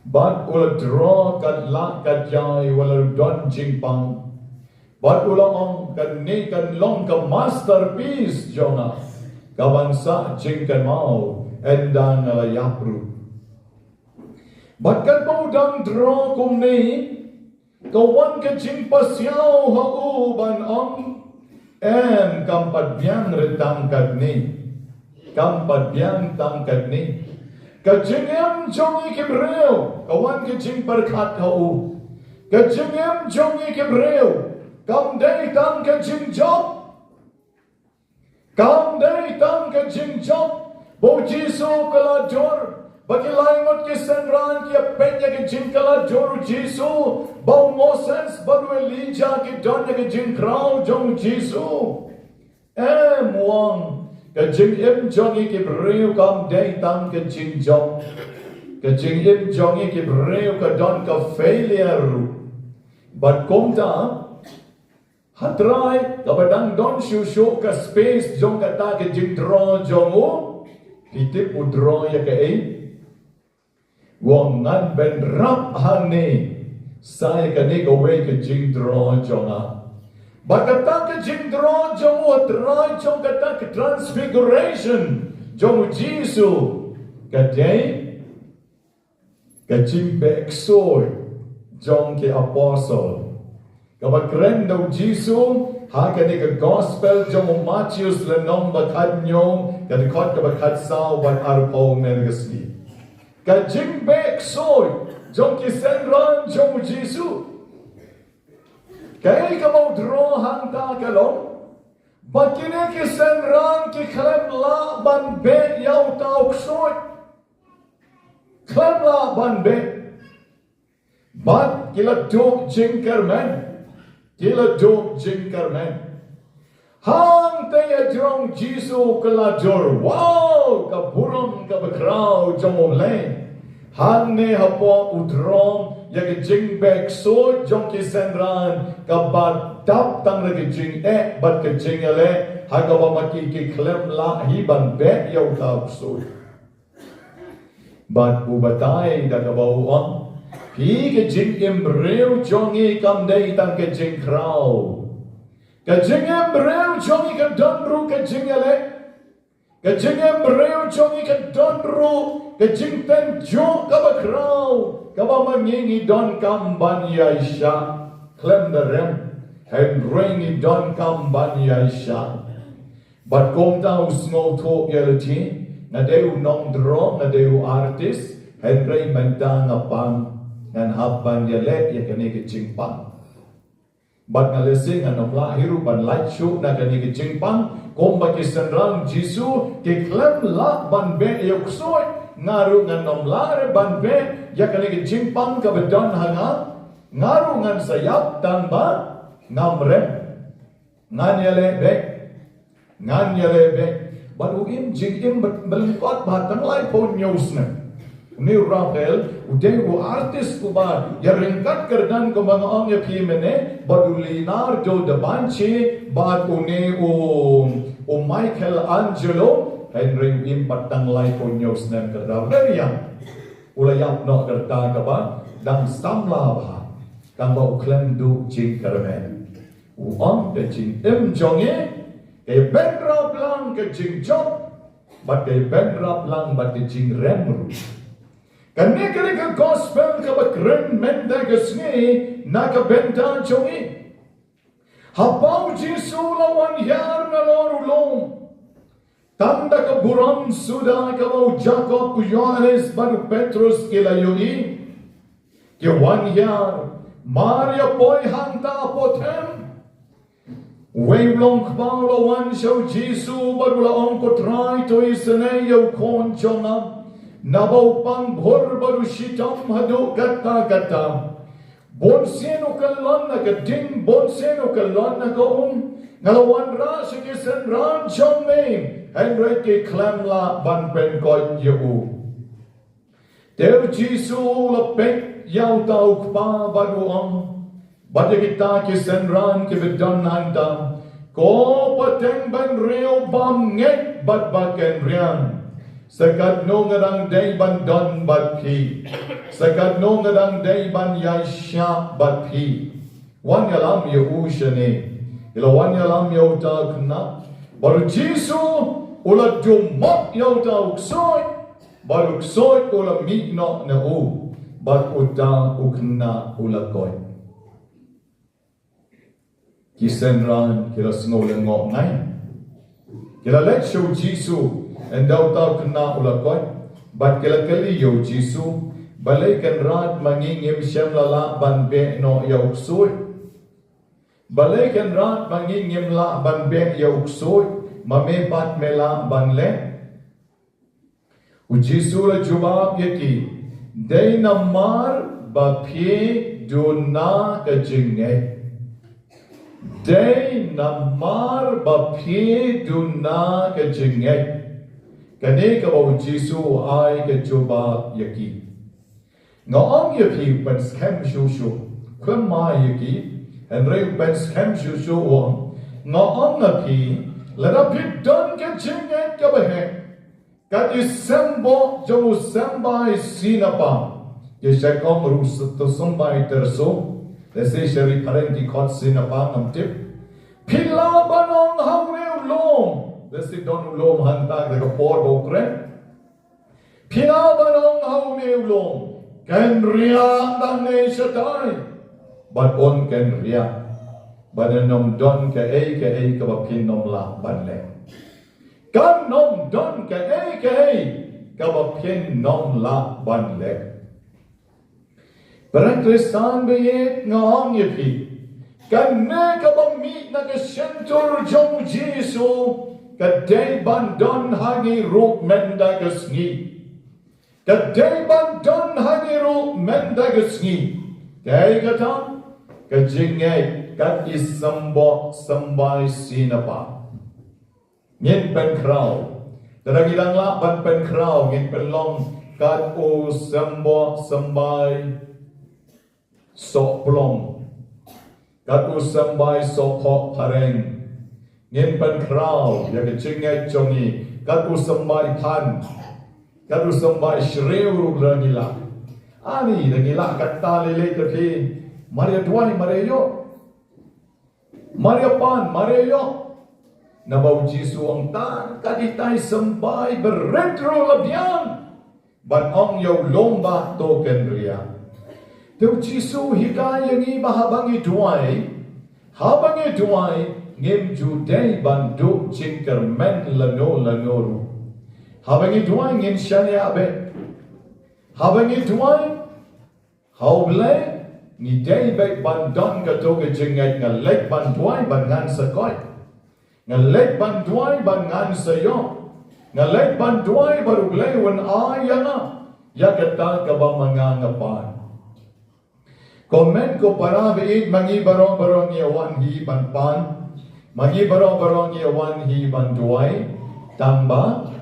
Bad u la dro katba lah katba ïai, u la don jingpang. Bad u la ong, kane kan long ka masterpiece jong nga, kaban sah jingkynmaw ynda nga la ïap ruh. Bad katba u dang dro kumne, ka wan ka jingpasiaw ha u ban ong, em, kam pat biang re tang katne. Kam pat biang tang katne. Ka jingim jong ngi ki briew, ka wan ka jingpyrkhat ha u. Ka jingim jong ngi ki briew kam dei tang ka jingjop. Kam dei tang ka jingjop ba u Jisu u kylla dur, ba ki lai ngut ki synran ki ïa peit ïa ka jingkylla dur u Jisu, ba u Moses bad u Elijah ki don ïa ka jingkhraw jong u Jisu. Em, u ong, ka jingim jong ngi ki briew kam dei tang ka jingjop. Ka jingim jong ngi ki briew ka don ka failure ruh. Bad kumta, ha Trai, kaba dang don shuh shuh ka space jong kata ka jingdro jong u, phi tip u dro ïa kaei? U ong, ngan bynrap hangne, sa ïa kane kawei ka jingdro jong nga. Bad kata ka jingdro jong u ha Trai jong kata ka Transfiguration jong u Jisu, Ka dei ka jingbeh ksuid jong ki apostol kaba kren da u Jisu ha kane ka gospel jong u Mathaios lynnong ba khathynñiew, ka dkhot kaba khatsaw bad arphew mynne ka sngi. Ka jingbeh ksuid jong ki synran jong u Jisu. Kaei kaba u draw hangta ka long ba kine ki synran ki khlem lah ban beh ïa uta u ksuid. Khlem lah ban beh. Bad ki la duh jingkyrmen. Ki la duh jingkyrmen. Hangta ïa jrong Jisu ka la jur, wow, ka burom kaba khraw jong u Blei. Hangne hapoh u draw ïa ka jingbeh ksuid jong ki synran kaba dap tang da ka jingeh bad ka jingïaleh, ha kaba ma ki ki khlem lah hi ban beh ïa uta u ksuid. Bad u batai da kaba u ong, phi, ka jingim briew jong ngi kam dei tang ka jingkhraw. Ka jingim briew jong ngi ka don ruh ka jingïaleh. Ka jingim briew jong ngi ka don ruh ka jingtynjuh kaba khraw, kaba ma ngi ngi donkam ban ïaishah khlem da rem, hynrei ngi donkam ban ïaishah. Bad kumta u sngewthuh ïa lade, nga dei u nongdro, nga dei u artist, hynrei mynta nga pang, ngan hap ban ïaleh ïa kane ka jingpang. Bad nga lehse ngan ym lah hi ruh ban lait shuh na kane ka jingpang, kumba ki synran Jisu ki khlem lah ban beh ïa u ksuid, nga ruh ngan ym lah re ban beh ïa kane ka jingpang kaba don ha nga, nga ruh ngan sa ïap tang ba ngam rem. Ngan ïaleh beh. Ngan ïaleh beh. Bad u im jingim ba, ba lyngkot bha tang laiphew hynñiew snem. Une u Raphael u dei u artist uba ïaryngkat kyrdan kumba nga ong ïa phi mynne, bad u Leonardo da Vinci, bad une u, u Michelangelo, hynrei u im pat tang laiphew hynñiew snem kyrdan. Very young. U la ïap noh ka rta kaba dang samla bha. Tangba u khlem duh jingkyrmen. U ong ka jingim jong ngi ka ïa bynrap lang ka jingjop, bad ka ïa bynrap lang bad ka jingrem ruh. Kane ka dei ka gospel kaba kren mynta ka sngi na ka bynta jong ngi. Haba u Jisu u la wan hiar nalor u lum, tang da ka burom suda kaba u Jakob, u Ïoannis bad u Petrus ki la ïohi, ki wan hiar, mar ïa poi hangta hapoh them. Uwei u longkmie u la wan sha u Jisu bad u la ong, Ko Trai, to isynei ïa u khun jong nga, naba u pang bhur bad u shitom haduh katta katta. Bunsien u kyllon na ka ding, bunsien u kyllon na ka um. Nga la wanrah sha ki synran jong me, hynrei ki khlem lah ban pynkoit ïa u. Te u Jisu u la peit ïa uta u kpa bad u ong, bad ïa kita ki synran kiba don hangta, Ko pateng bynriew bymngeit bad bakynriang. Sa katno nga dang dei ban don bad phi? Sa katno nga dang dei ban ïaishah bad phi? Wan ïalam ïa u shane. Ki la wan ïalam ïa uta u khynnah. Bad u Jisu u la dumok ïa uta u ksuid. Bad u ksuid u la mih noh na u. Bad uta u khynnah u la koit. Ki synran ki la sngew lyngngoh ngai. Ki la leit sha u Jisu ynda uta u khynnah u la koit. Bad ki la kylli ïa u Jisu, Balei Kynrad ma ngi ngim shym la lah ban beh noh ïa u ksuid? Balei Kynrad ma ngi ngim lah ban beh ïa u ksuid, ma me pat me lah ban leh? U Jisu u la jubab ïa ki, Dei namar ba phi duna ka jingngeit. Dei namar ba phi duna ka jingngeit. Kane kaba u Jisu u ai ka jubab ïa ki. Nga ong ïa phi, u pynskhem shuh shuh, khlem ai ïa ki, hynrei u pynskhem shuh shuh u ong, Nga ong ïa phi, lada phi don ka jingngeit kaba heh, kat i symbok jong u symbai sinapang, ïa shai kong ruh u symbai tyrso, lehse sha ri phareng ki khot sinapang ngam tip. Phi lah ban ong ha une u lum, lehse don u lum hangta da ka por ba u kren. Phi lah ban ong ha une u lum, kynriah tang ne shatai, bad un kynriah, bad ym don kaei kaei kaba phin ym lah ban leh. Kan ym don kaei kaei kaba phin ym lah ban leh. Para Khristan baieit, nga ong ïa phi, kane kaba mih na ka shyntur jong u Jisu ka dei ban don ha ngi ruh mynta ka sngi. Ka dei ban don ha ngi ruh mynta ka sngi. Kaei kata? Ka jingngeit kat i symbai, symbai shisha. Ngin pynkhraw. Lada ngi dang lah ban pynkhraw, ngin pynlong kat u symbai, symbai sohplong, kat u symbai sohphoh phareng. Ngin pynkhraw ïa ka jingngeit jong ngi kat u symbai phan, kat u symbai shriew ruh lada ngi lah. Ani, lada ngi lah katta lei lei te phi, mar ïa duwai, mar ïa ïoh. Mar ïa pan, mar ïa ïoh. Naba u Jisu u ong tang kat itai symbai barit ruh la biang ban ong ïa u lum ba to kynriah. Te u Jisu u hikai ïa ngi ba haba ngi duwai, haba ngi duwai, ngim ju dei ban duh jingkyrmen lano lano ruh. Haba ngi duwai ngin shaniah beit. Haba ngi duwai, ha U Blei ngi dei beit ban don kato ka jingngeit, nga leit ban duwai bad ngan sa koit. Nga leit ban duwai bad ngan sa ïoh. Nga leit ban duwai bad U Blei un ai ïa nga ïa kata kaba ma nga nga pan. Kumne ko para baieit, ma ngi baroh baroh ngi wan hi ban pan. Ma ngi baroh baroh ngi wan hi ban duwai. Tangba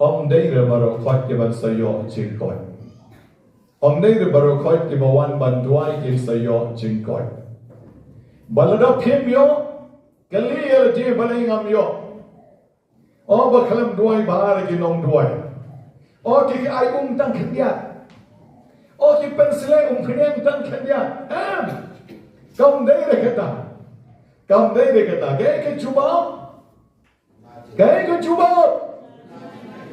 ym dei re baroh khoit kiban sa ïoh jingkoit. Ym dei re baroh khoit kiba wan ban duwai kin sa ïoh jingkoit. Ba lada phim ïoh, kylli ïa lade balei ngam ïoh. O ba khlem duwai ba ar ki nongduwai. O ki, ki ai um tang khyndiat. O ki pynsleh umphniang tang khyndiat. Em. Kam dei re kata. Kam dei re kata. Kaei ka jubab? Kaei ka jubab?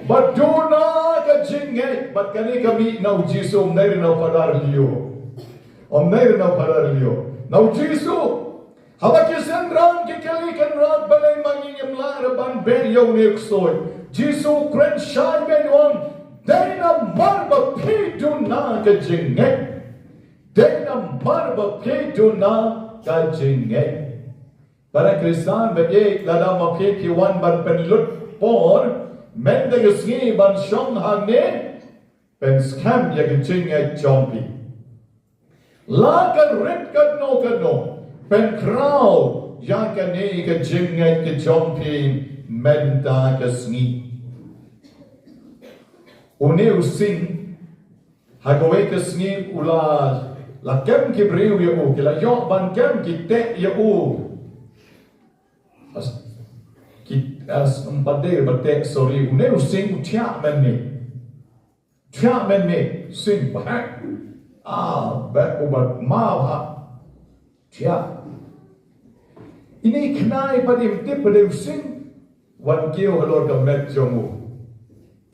Ba duna ka jingngeit, bad kane ka mih na u Jisu, ym dei re na u Phadar Leo. Ym dei re na u Phadar Leo. Na u Jisu. Haba ki synran ki kylli kynrad balei ma ngi ngim lah re ban beh ïa une u ksuid, u Jisu u kren shai beit u ong, dei namar ba phi duna ka jingngeit. Dei namar ba phi duna ka jingngeit. Para Khristan baieit, lada ma phi phi wan ban pynlut por mynta ka sngi ban shong hangne, pynskhem ïa ka jingngeit jong phi. La ka rit katno katno, pynkhraw ïa kane ka jingngeit ka jong phi mynta ka sngi. Une u Sing, ha kawei ka sngi u la, la kem ki briew ïa u, ki la ïoh ban kem, ki teh ïa u. As, ki, as, ym pat dei ba teh, sorry, une u Sing u thiah mynmiet. Thiah mynmiet, Sing ba heh. Ah, bad u bad ma ba heh. Thiah. Ine i khynnai pat im tip ba dei u Sing. Wan kiew halor ka met jong u.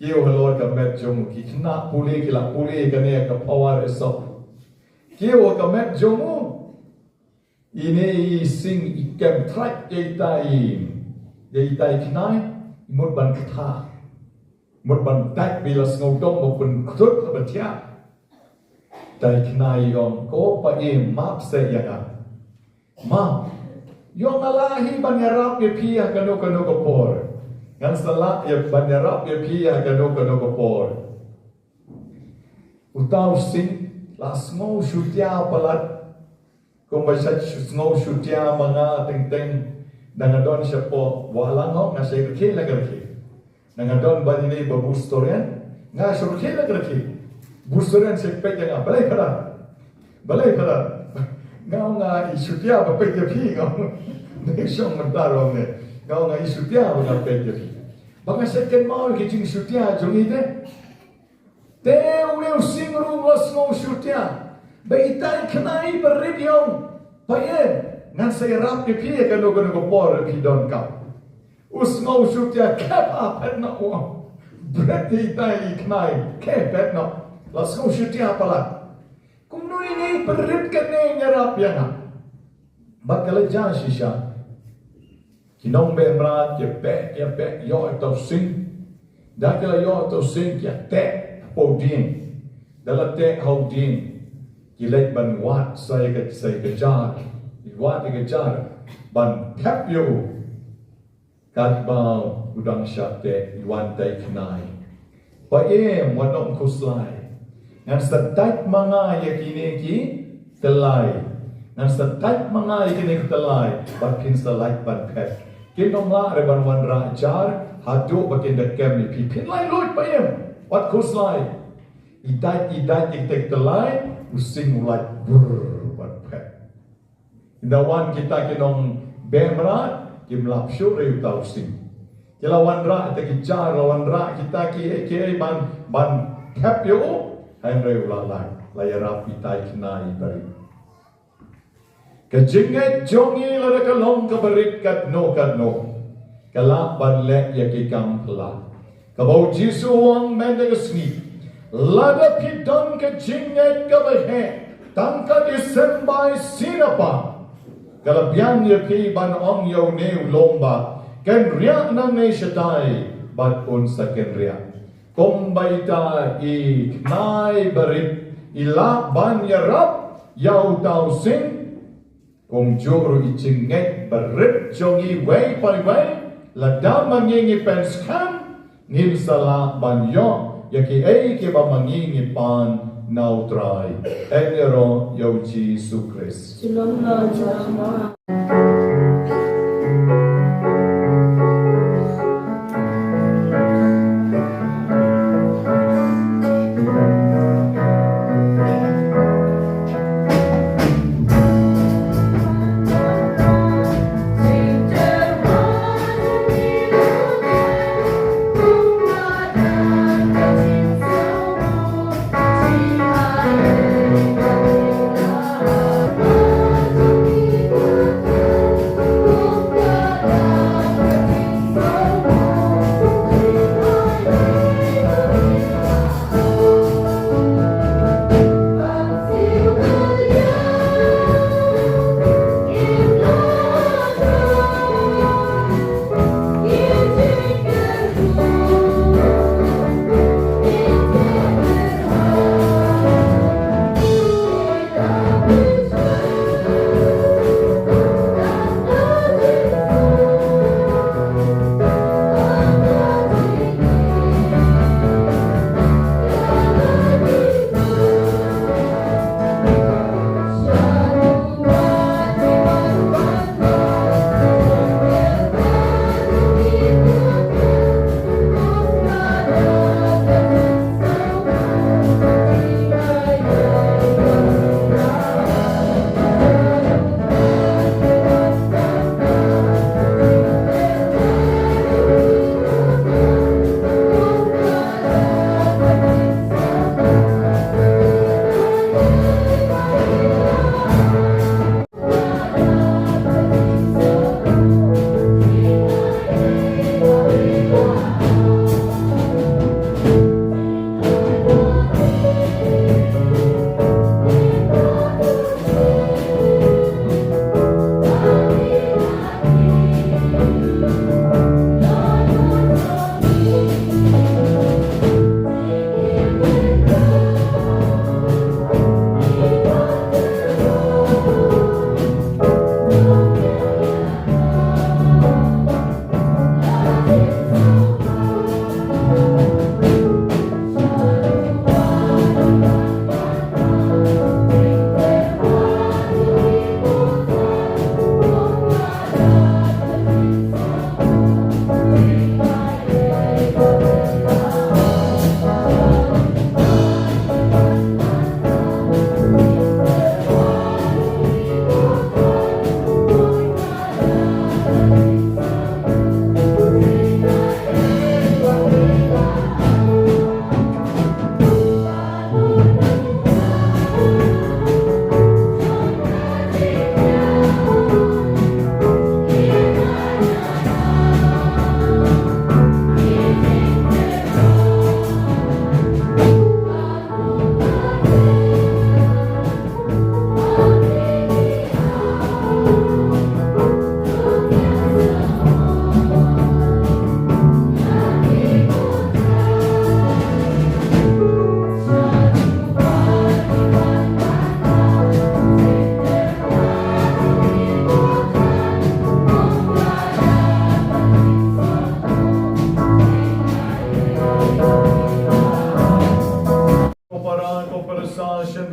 Kiew halor ka met jong u. Ki khynnah pule ki la pule kane ka power e sop. Kiew ha ka met jong u. Ine i Sing i kem thraj ïa itai, ïa itai khynnai, i mut ban ktah. Mut ban dait ba i la sngew dom ba pynkhrud la ba thiah. Itai khynnai i ong, ko pa, i map seh ïa nga. Map. Ïoh nga lah hi ban ïarap ïa phi ha kano kano ka por. Ngan sa lah ïa ban ïarap ïa phi ha kano kano ka por. Uta u Sing la sngew shutia palat. Kumba sha sngew shutia ma nga teng teng. Nang nga don shapoh Wahlang hok nga shait rkhie la ka rkhie. Nang nga don ba ine ba bus to rian nga shu rkhie la ka rkhie. Bus to rian shait peit ïa nga, balei Phadar? Balei Phadar? Nga ong nga i shutia ba peit ïa phi, nga ong. Dei shong mynta ruh ne. Nga ong nga i shutia ba nga peit ïa phi. Ba nga shait kynmaw ki jingshutia jong i te. Te une u Sing ruh u la sngew shutia. Ba itai khynnai ba rit i ong, pa ïa, ngan sa ïarap ïa phi ha kano kano ka por phi donkam. U sngew shutia, khep ha phet na u ong, Pret ïa itai i khnai, khe pret noh. La sngewsih ïa palat. Kumno ine i pynrit kane ïarap ïa nga. Bad ka la jia shisha. Ki nongbeh mrad, ki peh, ki peh, ïoh ïa uta u sing. Da ki la ïoh ïa uta u sing, ki teh hapoh dieng. Da la teh hapoh dieng. Ki leit ban wad sa ïa ka, sa ïa ka jar. Wad ïa ka jar. Ban thep ïa u. Katba u dang shah teh, i wan itai i khnai. Pa'em, wat nym khuslai. Ngan sa dait ma nga ïa kine ki tyllai. Ngan sa dait ma nga ïa kine ki tyllai. Bad phin sa lait ban phet. Kin nym lah re ban wanrah jar, haduh ba kin da kem ïa phi. Phin lait lut pa'em. Wat khuslai. I dait, i dait ïa kine ki tyllai, u sing u lait brr ban phet. Ynda wan kita ki nongbeh mrad, kim lap shuh re uta u sing. Ki la wanrah kita ki jar, la wanrah kita ki, ki ban, ban thep ïa u, hynrei u la lait, la ïarap itai i khnai barit. Ka jingngeit jong ngi lada ka long kaba rit katno katno. Ka lah ban leh ïa ki kam phylla. Kaba u Jisu u ong mynta ka sngi. Lada phi don ka jingngeit kaba heh, tang kat i symbai sinapa. Ka la biang ïa phi ban ong ïa une u lum ba, kynriah nangne shatai, bad un sa kynriah. Kumba ita i khnai barit, i lah ban ïarap ïa uta u sing. Kumjuh ruh i jingngeit barit jong ngi iwei pa iwei, lada ma ngi ngi pynskhem, ngin sa lah ban ïoh ïa kiei kiba ma ngi ngi pan na u Trai. Ïaroh ïa u Jisu Khrist. Shalom, Lord, shalom.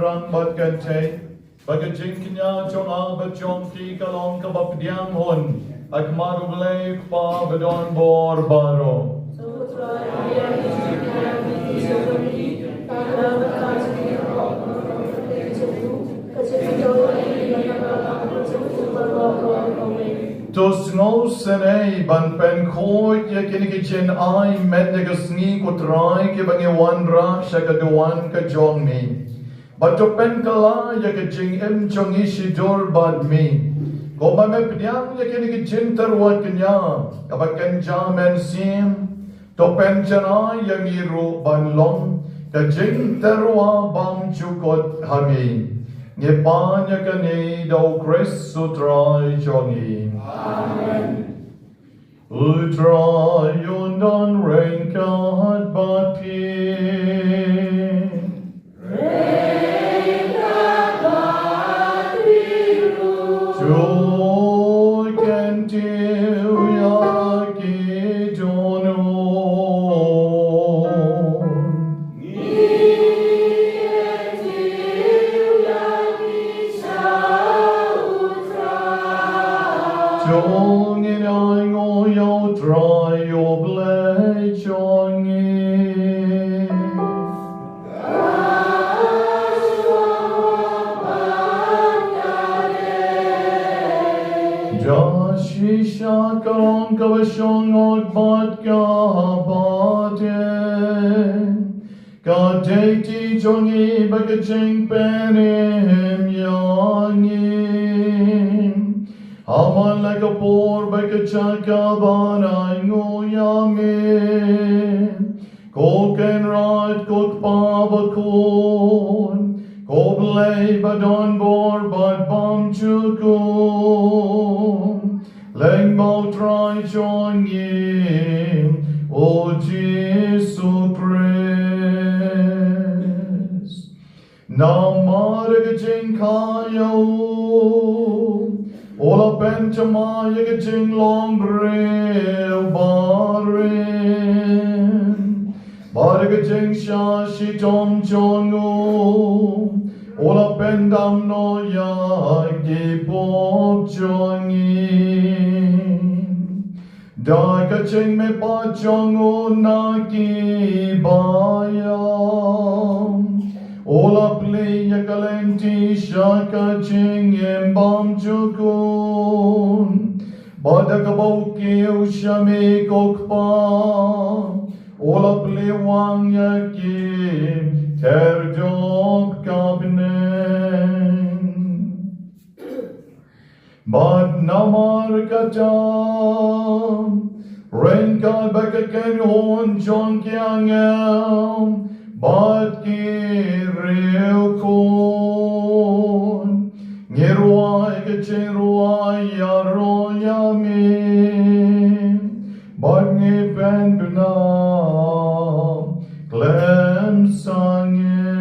Rang bad kynthei, ba ka jingkñia jong nga bad jong phi ka long kaba pdiang hun ha khmat U Blei U Kpa badonbor baroh. To sngewsynei ban pynkhuid ïa kine ki jingai met ïa ka sngi, ko Trai, kiba ngi wanrah sha ka duwan ka jong me. Bad to pynkylla ïa ka jingim jong ngi shidur bad me. Kumba me pdiang ïa kine ki jingtyrwa kñia, kaba kynja mynsiem, to pynjanai ïa ngi ruh ban long ka jingtyrwa bymjukut ha me. Ngi pan ïa kane da U Khrist U Trai jong ngi. Amen. U Trai un don ryngkat bad phi. To kyntiew ïa ki dohnud. To ngin ainguh ïa U Trai U Blei jong ngi. Da shisha ka long kaba shongkun bad kaba dei, ka duty jong ngi bad ka jingpynim ïa ngi, ha man la ka por bad ka jaka ban ainguh ïa me, ko Kynrad, ko Kpa bakhuid, ko Blei badonbor bad bymjukut, lyngba U Trai jong ngi U Jisu Khrist. Namar ka jingkha ïa u, u la pynthymmai ïa ka jinglong briew barim. Bad ka jingshah shitom jong u, u la pyndam noh ïa ki pop jong ngi. Da ka jingmihpat jong u na ki baïong, u la plie ïa ka lynti sha ka jingim bymjukut. Bad da kaba u kiew sha me ko Kpa, u la plie wang ïa ki khyrdop ka bneng. Bad namar kata, ryngkat bad ka kynhun jong ki angel bad ki riewkhuid, ngi rwai ka jingrwai ïaroh ïa me, bad ngi pynbna khlem sangeh.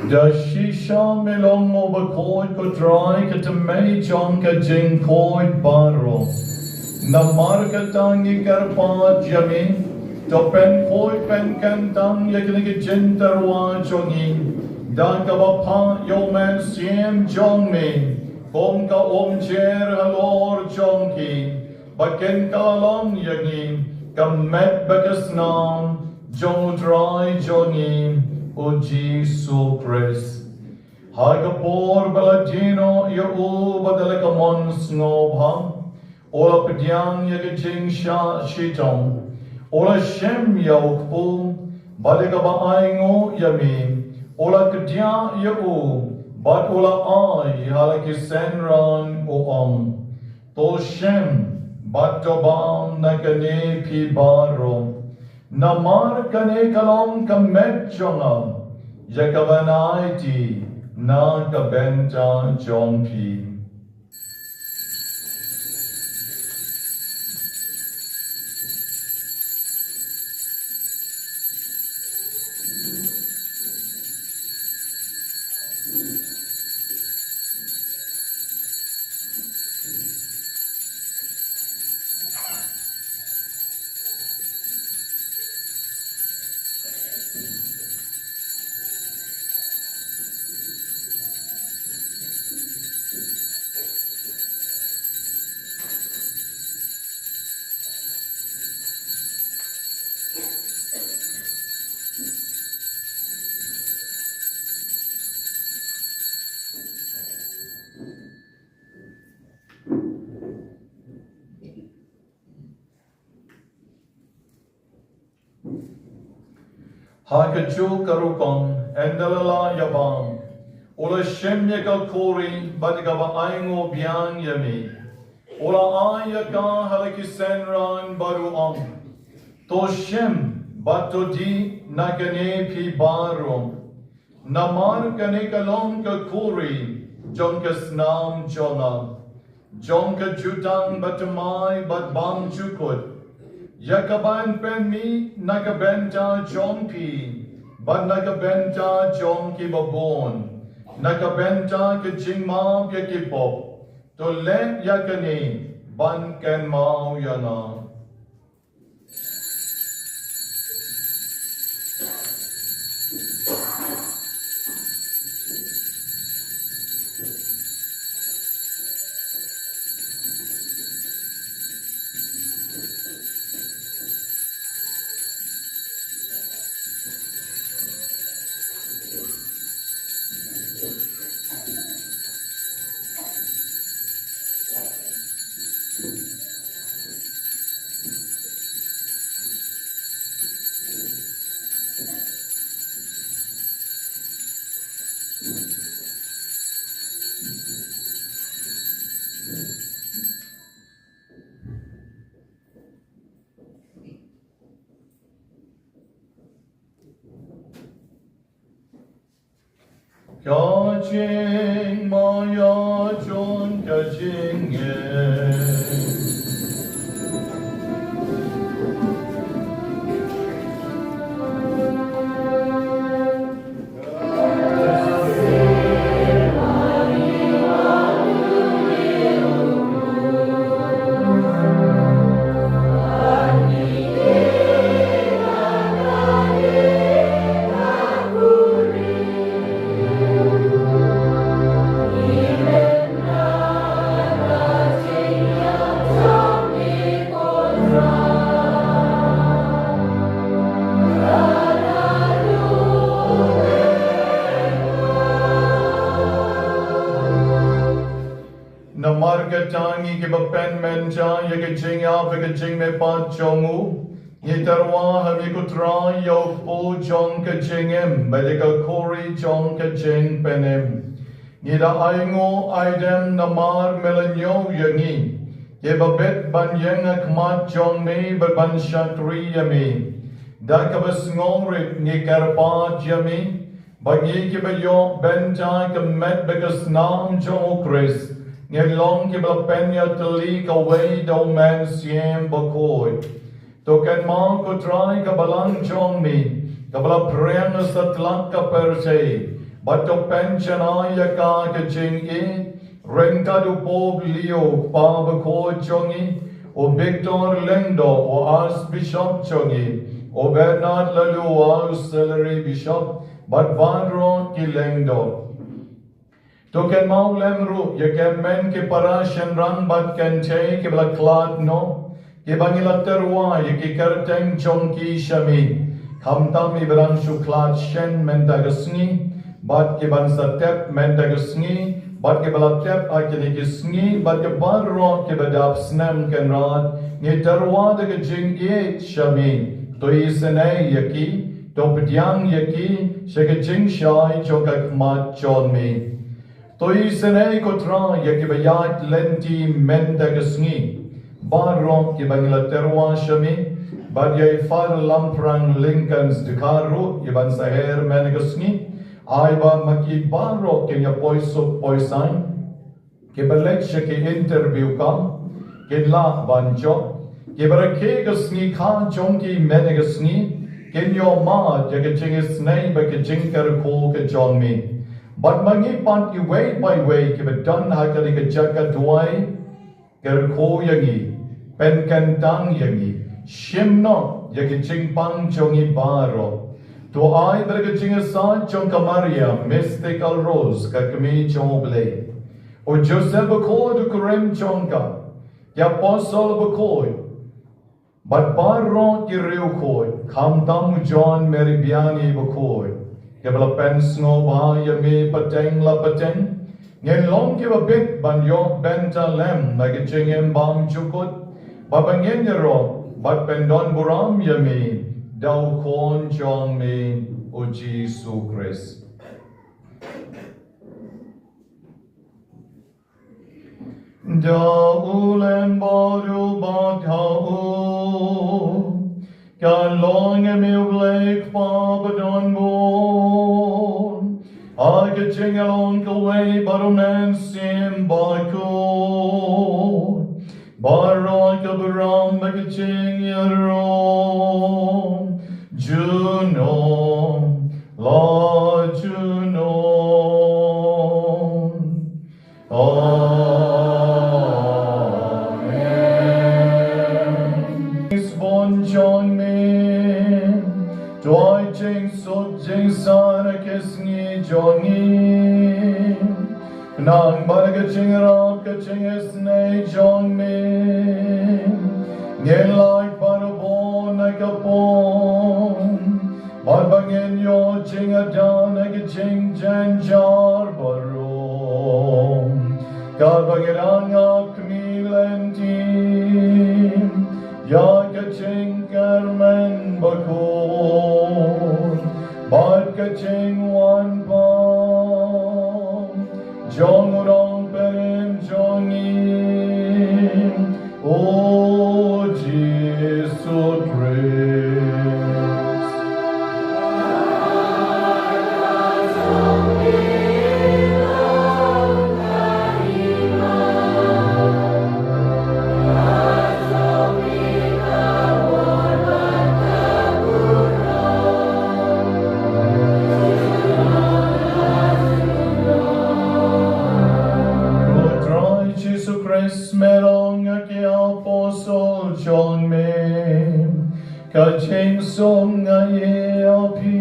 Da shisha me long u bakhuid, ko Trai, ka tymmen jong ka jingkhuid baroh. Namar kata ngi kyrpad ïa me, to pynkhuid pynkyntang ïa kine ki jingtyrwa jong ngi, da kaba phah ïa u Mynsiem jong me kum ka umjer halor jong ki, ba kin kylla long ïa ngi ka met bad ka snam jong u Trai jong ngi U Jisu Khrist. Ha ka por ba la die noh ïa u bad da la ka mon sngewbha, u la pdiang ïa ka jingshah shitom, u la shem ïa u kpu, bad ïa kaba ainguh ïa me, u la kdiah ïa u, bad u la ai ha la ki synran, u ong: To shem bad to bam na kane phi baroh, namar kane ka long ka met jong nga, ïa kaban aiti na ka bynta jong phi. Ha kajuh ka rukom, ynda la lah ïa bam, u la shem ïa ka khuri bad ïa kaba ainguh biang ïa me, u la ai ïa ka ha la ki synran bad u ong: To shem bad to dih na kane phi baroh, namar kane ka long ka khuri jong ka snam jong nga, jong ka jutang bathymmai bad bymjukut, ïa kaban pynmih na ka bynta jong phi bad na ka bynta jong kiba bun, na ka bynta ka jingmap ïa ki pop. To leh ïa kane ban kynmaw ïa nga. Ka jingmaïa jong ka jingim. Namar kata ngi kiba pynmynta ïa ka jingïap bad ka jingmihpat jong u, ngi tyrwa ha me ko Trai ïa u kpu jong ka jingim bad ïa ka khuri jong ka jingpynim. Ngi da ainguh aidem namar me la ñiew ïa ngi, kiba bit ban ïeng ha khmat jong me bad ban shakri ïa me. Da kaba sngewrit ngi kyrpad ïa me, ba ngi kiba ïoh bynta ka met bad ka snam jong u Khrist, ngin long kiba la pynïatylli kawei da u Mynsiem Bakhuid. To kynmaw ko Trai ka balang jong me, kaba la phriang ha satlak ka pyrthei, bad to pynjanai ïa ka ha ka jingïeit, ryngkat u Pope Leo, kpa bakhuid jong ngi, u Victor Lyngdoh, u Archbishop jong ngi, u Bernard Lalua, u Auxiliary Bishop, bad baroh ki lyngdoh. To kynmaw lem ruh ïa ki hynmen ki para shynrang bad kynthei kiba la khlad noh, kiba ngi la tyrwa ïa ki kyrteng jong ki sha me. Khamtam i ba dang shu khlad shen mynta ka sngi, bad ki ban sa tep mynta ka sngi, bad ki ba la tep ha kine ki sngi, bad ki baroh ki ba dap snem Kynrad, ngi tyrwa da ka jingïeit sha mi, to isynei ïa ki, to pdiang ïa ki sha ka jingshai jong ka khmat jong mi. To isynei ko Trai ïa ki ba ïaid lynti mynta ka sngi. Baroh ki ba ngi la tyrwa sha mi, bad ïa i Father Lamphrang Lincoln Dkhar ruh i ban sa her mynta ka sngi. Ai ba ma ki baroh kin ïa poi suk poi saiñ, ki ba leit sha ki interview kam, kin lah ban jop. Ki ba rakhe ka sngi kha jong ki mynta ka sngi, kin ïoh mad ïa ka jingisynei bad ka jingkyrkhu ka jong mi. Bad ma ngi pat iwei pa iwei ki ba don ha kane ka jaka duwai, kyrkhu ïa ngi, pynkyntang ïa ngi, shim noh ïa ka jingpang jong ngi baroh. To ai ba da ka jingïasaid jong ka Maria Mystical Rose, ka Kmie jong U Blei, u Joseph bakhuid u kurim jong ka, ki apostol bakhuid, bad baroh ki riewkhuid, khamtam u John Mary Vianney bakhuid, ki ba la pynsngewbha ïa mi pateng la pateng, ngin long ki ba bit ban ïoh bynta lem na ka jingim bymjukut, bad ba ngin ïaroh bad pyndonburom ïa mi da u Khun jong mi u Jisu Khrist. Da u lem bad u bad ha u, kan long ïa me U Blei Kpa badonbun, ha ka jingïalong kawei bad U Mynsiem Bakhuid, baroh ka burom bad ka jingïaroh junom la junom. Amen. Sbon jong me, to ai jingsuk jingsaiñ ha ki sngi jong ngi. Nang bad ka jingïarap ka jingisynei jong me, ngin lait bad u bun na ka pung, bad ba ngin ïoh jingïada na ka jingjynjar baroh, katba ngi dang ap kmie lynti ïa ka jingkyrmen bakhuid bad ka jingwan pang jong u Nongpynim jong ngi, u Jisu Khrist. Ko Trai Jisu Khrist, me la ong ha ki apostol jong me, ka jingsuk nga ai ha phi,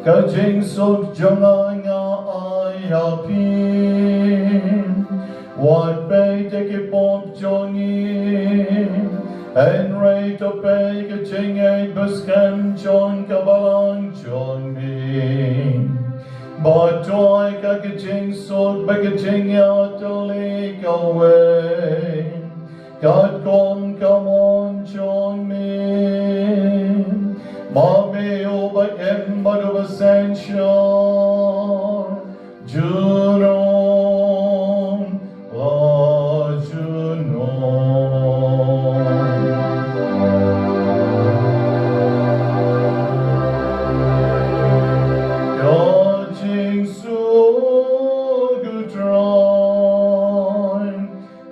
ka jingsuk jong nga nga ai ha phi. Wat peit ïa ki pop jong ngi, hynrei to peit ïa ka jingngeit bad skhem jong ka balang jong me. Bad to ai ka, ka jingsuk bad ka jingïatylli kawei, katkum ka mon jong me. Ma me uba im bad uba synshar junom la junom. Ka jingsuk u Trai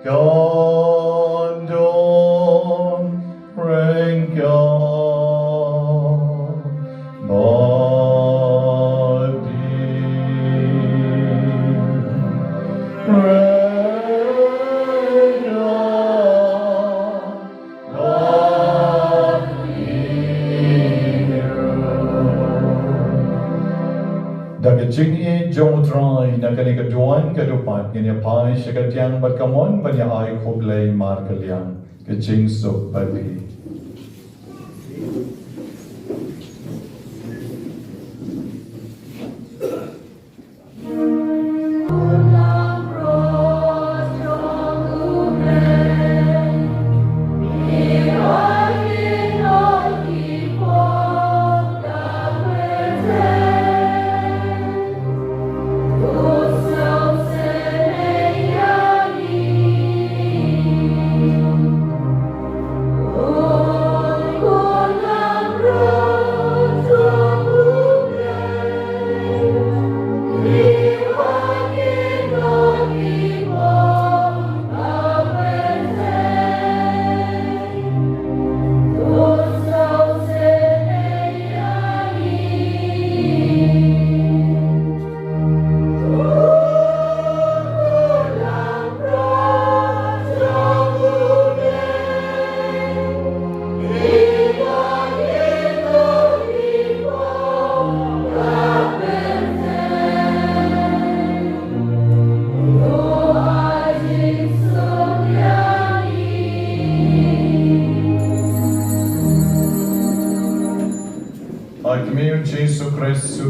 kan don ryngkat bad phi. Ryngkat bad phi ruh. Da ka jingïeit jong u Trai, na kane ka duwan ka dewpat ngin ïa phai sha ka diang bad ka mon ban ïa ai khublei markylliang. Ka jingsuk bad phi.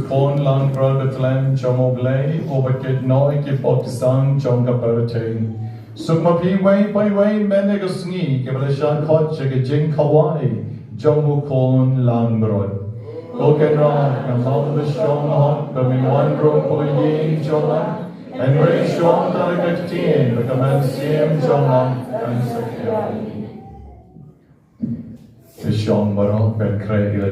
Khun langbrot Bethlehem jong U Blei, uba kit noh ïa ki pop ki sang jong ka pyrthei. Suk ma phi uwei pa uwei mynne ka sngi, kiba la shah khot sha ka jingkhawai jong U Khun langbrot. Ko Kynrad, nga mut ba shong hok ba men wan rung ha ka ïing jong nga. Hynrei shuwa tang ka ktien, ba ka mynsiem jong nga kan sa khia. Te shong baroh ban khreh ïa la.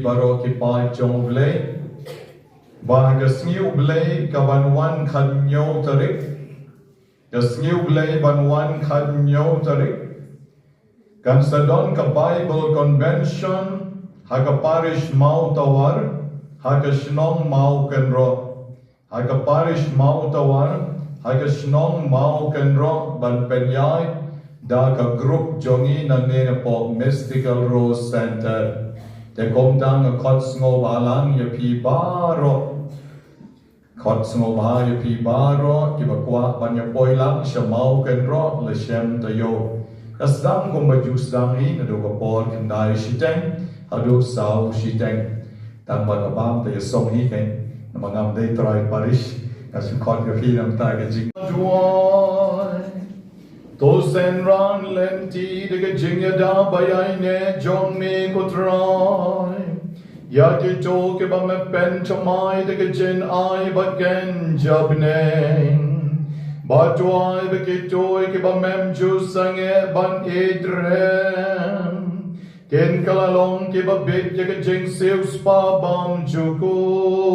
Baroh ki paid jong U Blei. Ba ha ka sngi U Blei ka ban wan khathynñiew tarik. Ka sngi U Blei ban wan khathynñiew tarik. Kan sa don ka Bible Convention ha ka parish Mawtawar, ha ka shnong Mawkynroh. Ha ka parish Mawtawar, ha ka shnong Mawkynroh ban pynïaid da ka group jong ngi nangne napoh Mystical Rose Center. Te kumta nga khot sngewbha lang ïa phi baroh. Khot sngewbha ïa phi baroh kiba kwah ban ïa poi lang sha Mawkynroh la shem taïew. Ka sdang kumba ju sdang hi naduh ka por khyndai shiteng haduh saw shiteng. Tang ba ka bam te ïa song hi kein. Namar ngam dei trai parish. Nga shu khot ïa phi namar ka jing. Duwai. To synran lynti da ka jingïada ba ïaineh jong me ko Trai. Ïa kito kiba me pynthymmai da ka jingai ba kynja bneng. Bad duwai ba kito kiba mem ju sangeh ban ïeit rem kin kylla long kiba bit ïa ka jingsiewspah bymjukut.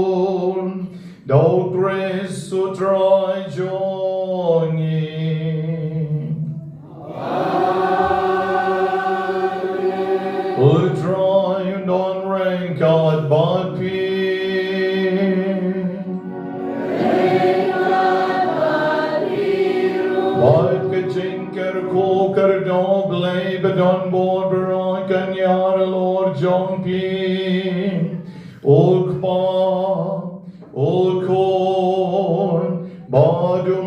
Da U Khrist U Trai jong ngi. Kyrdoh Blei ba don bor baroh kan ïar halor jong phi. U Kpa, u Khun, bad u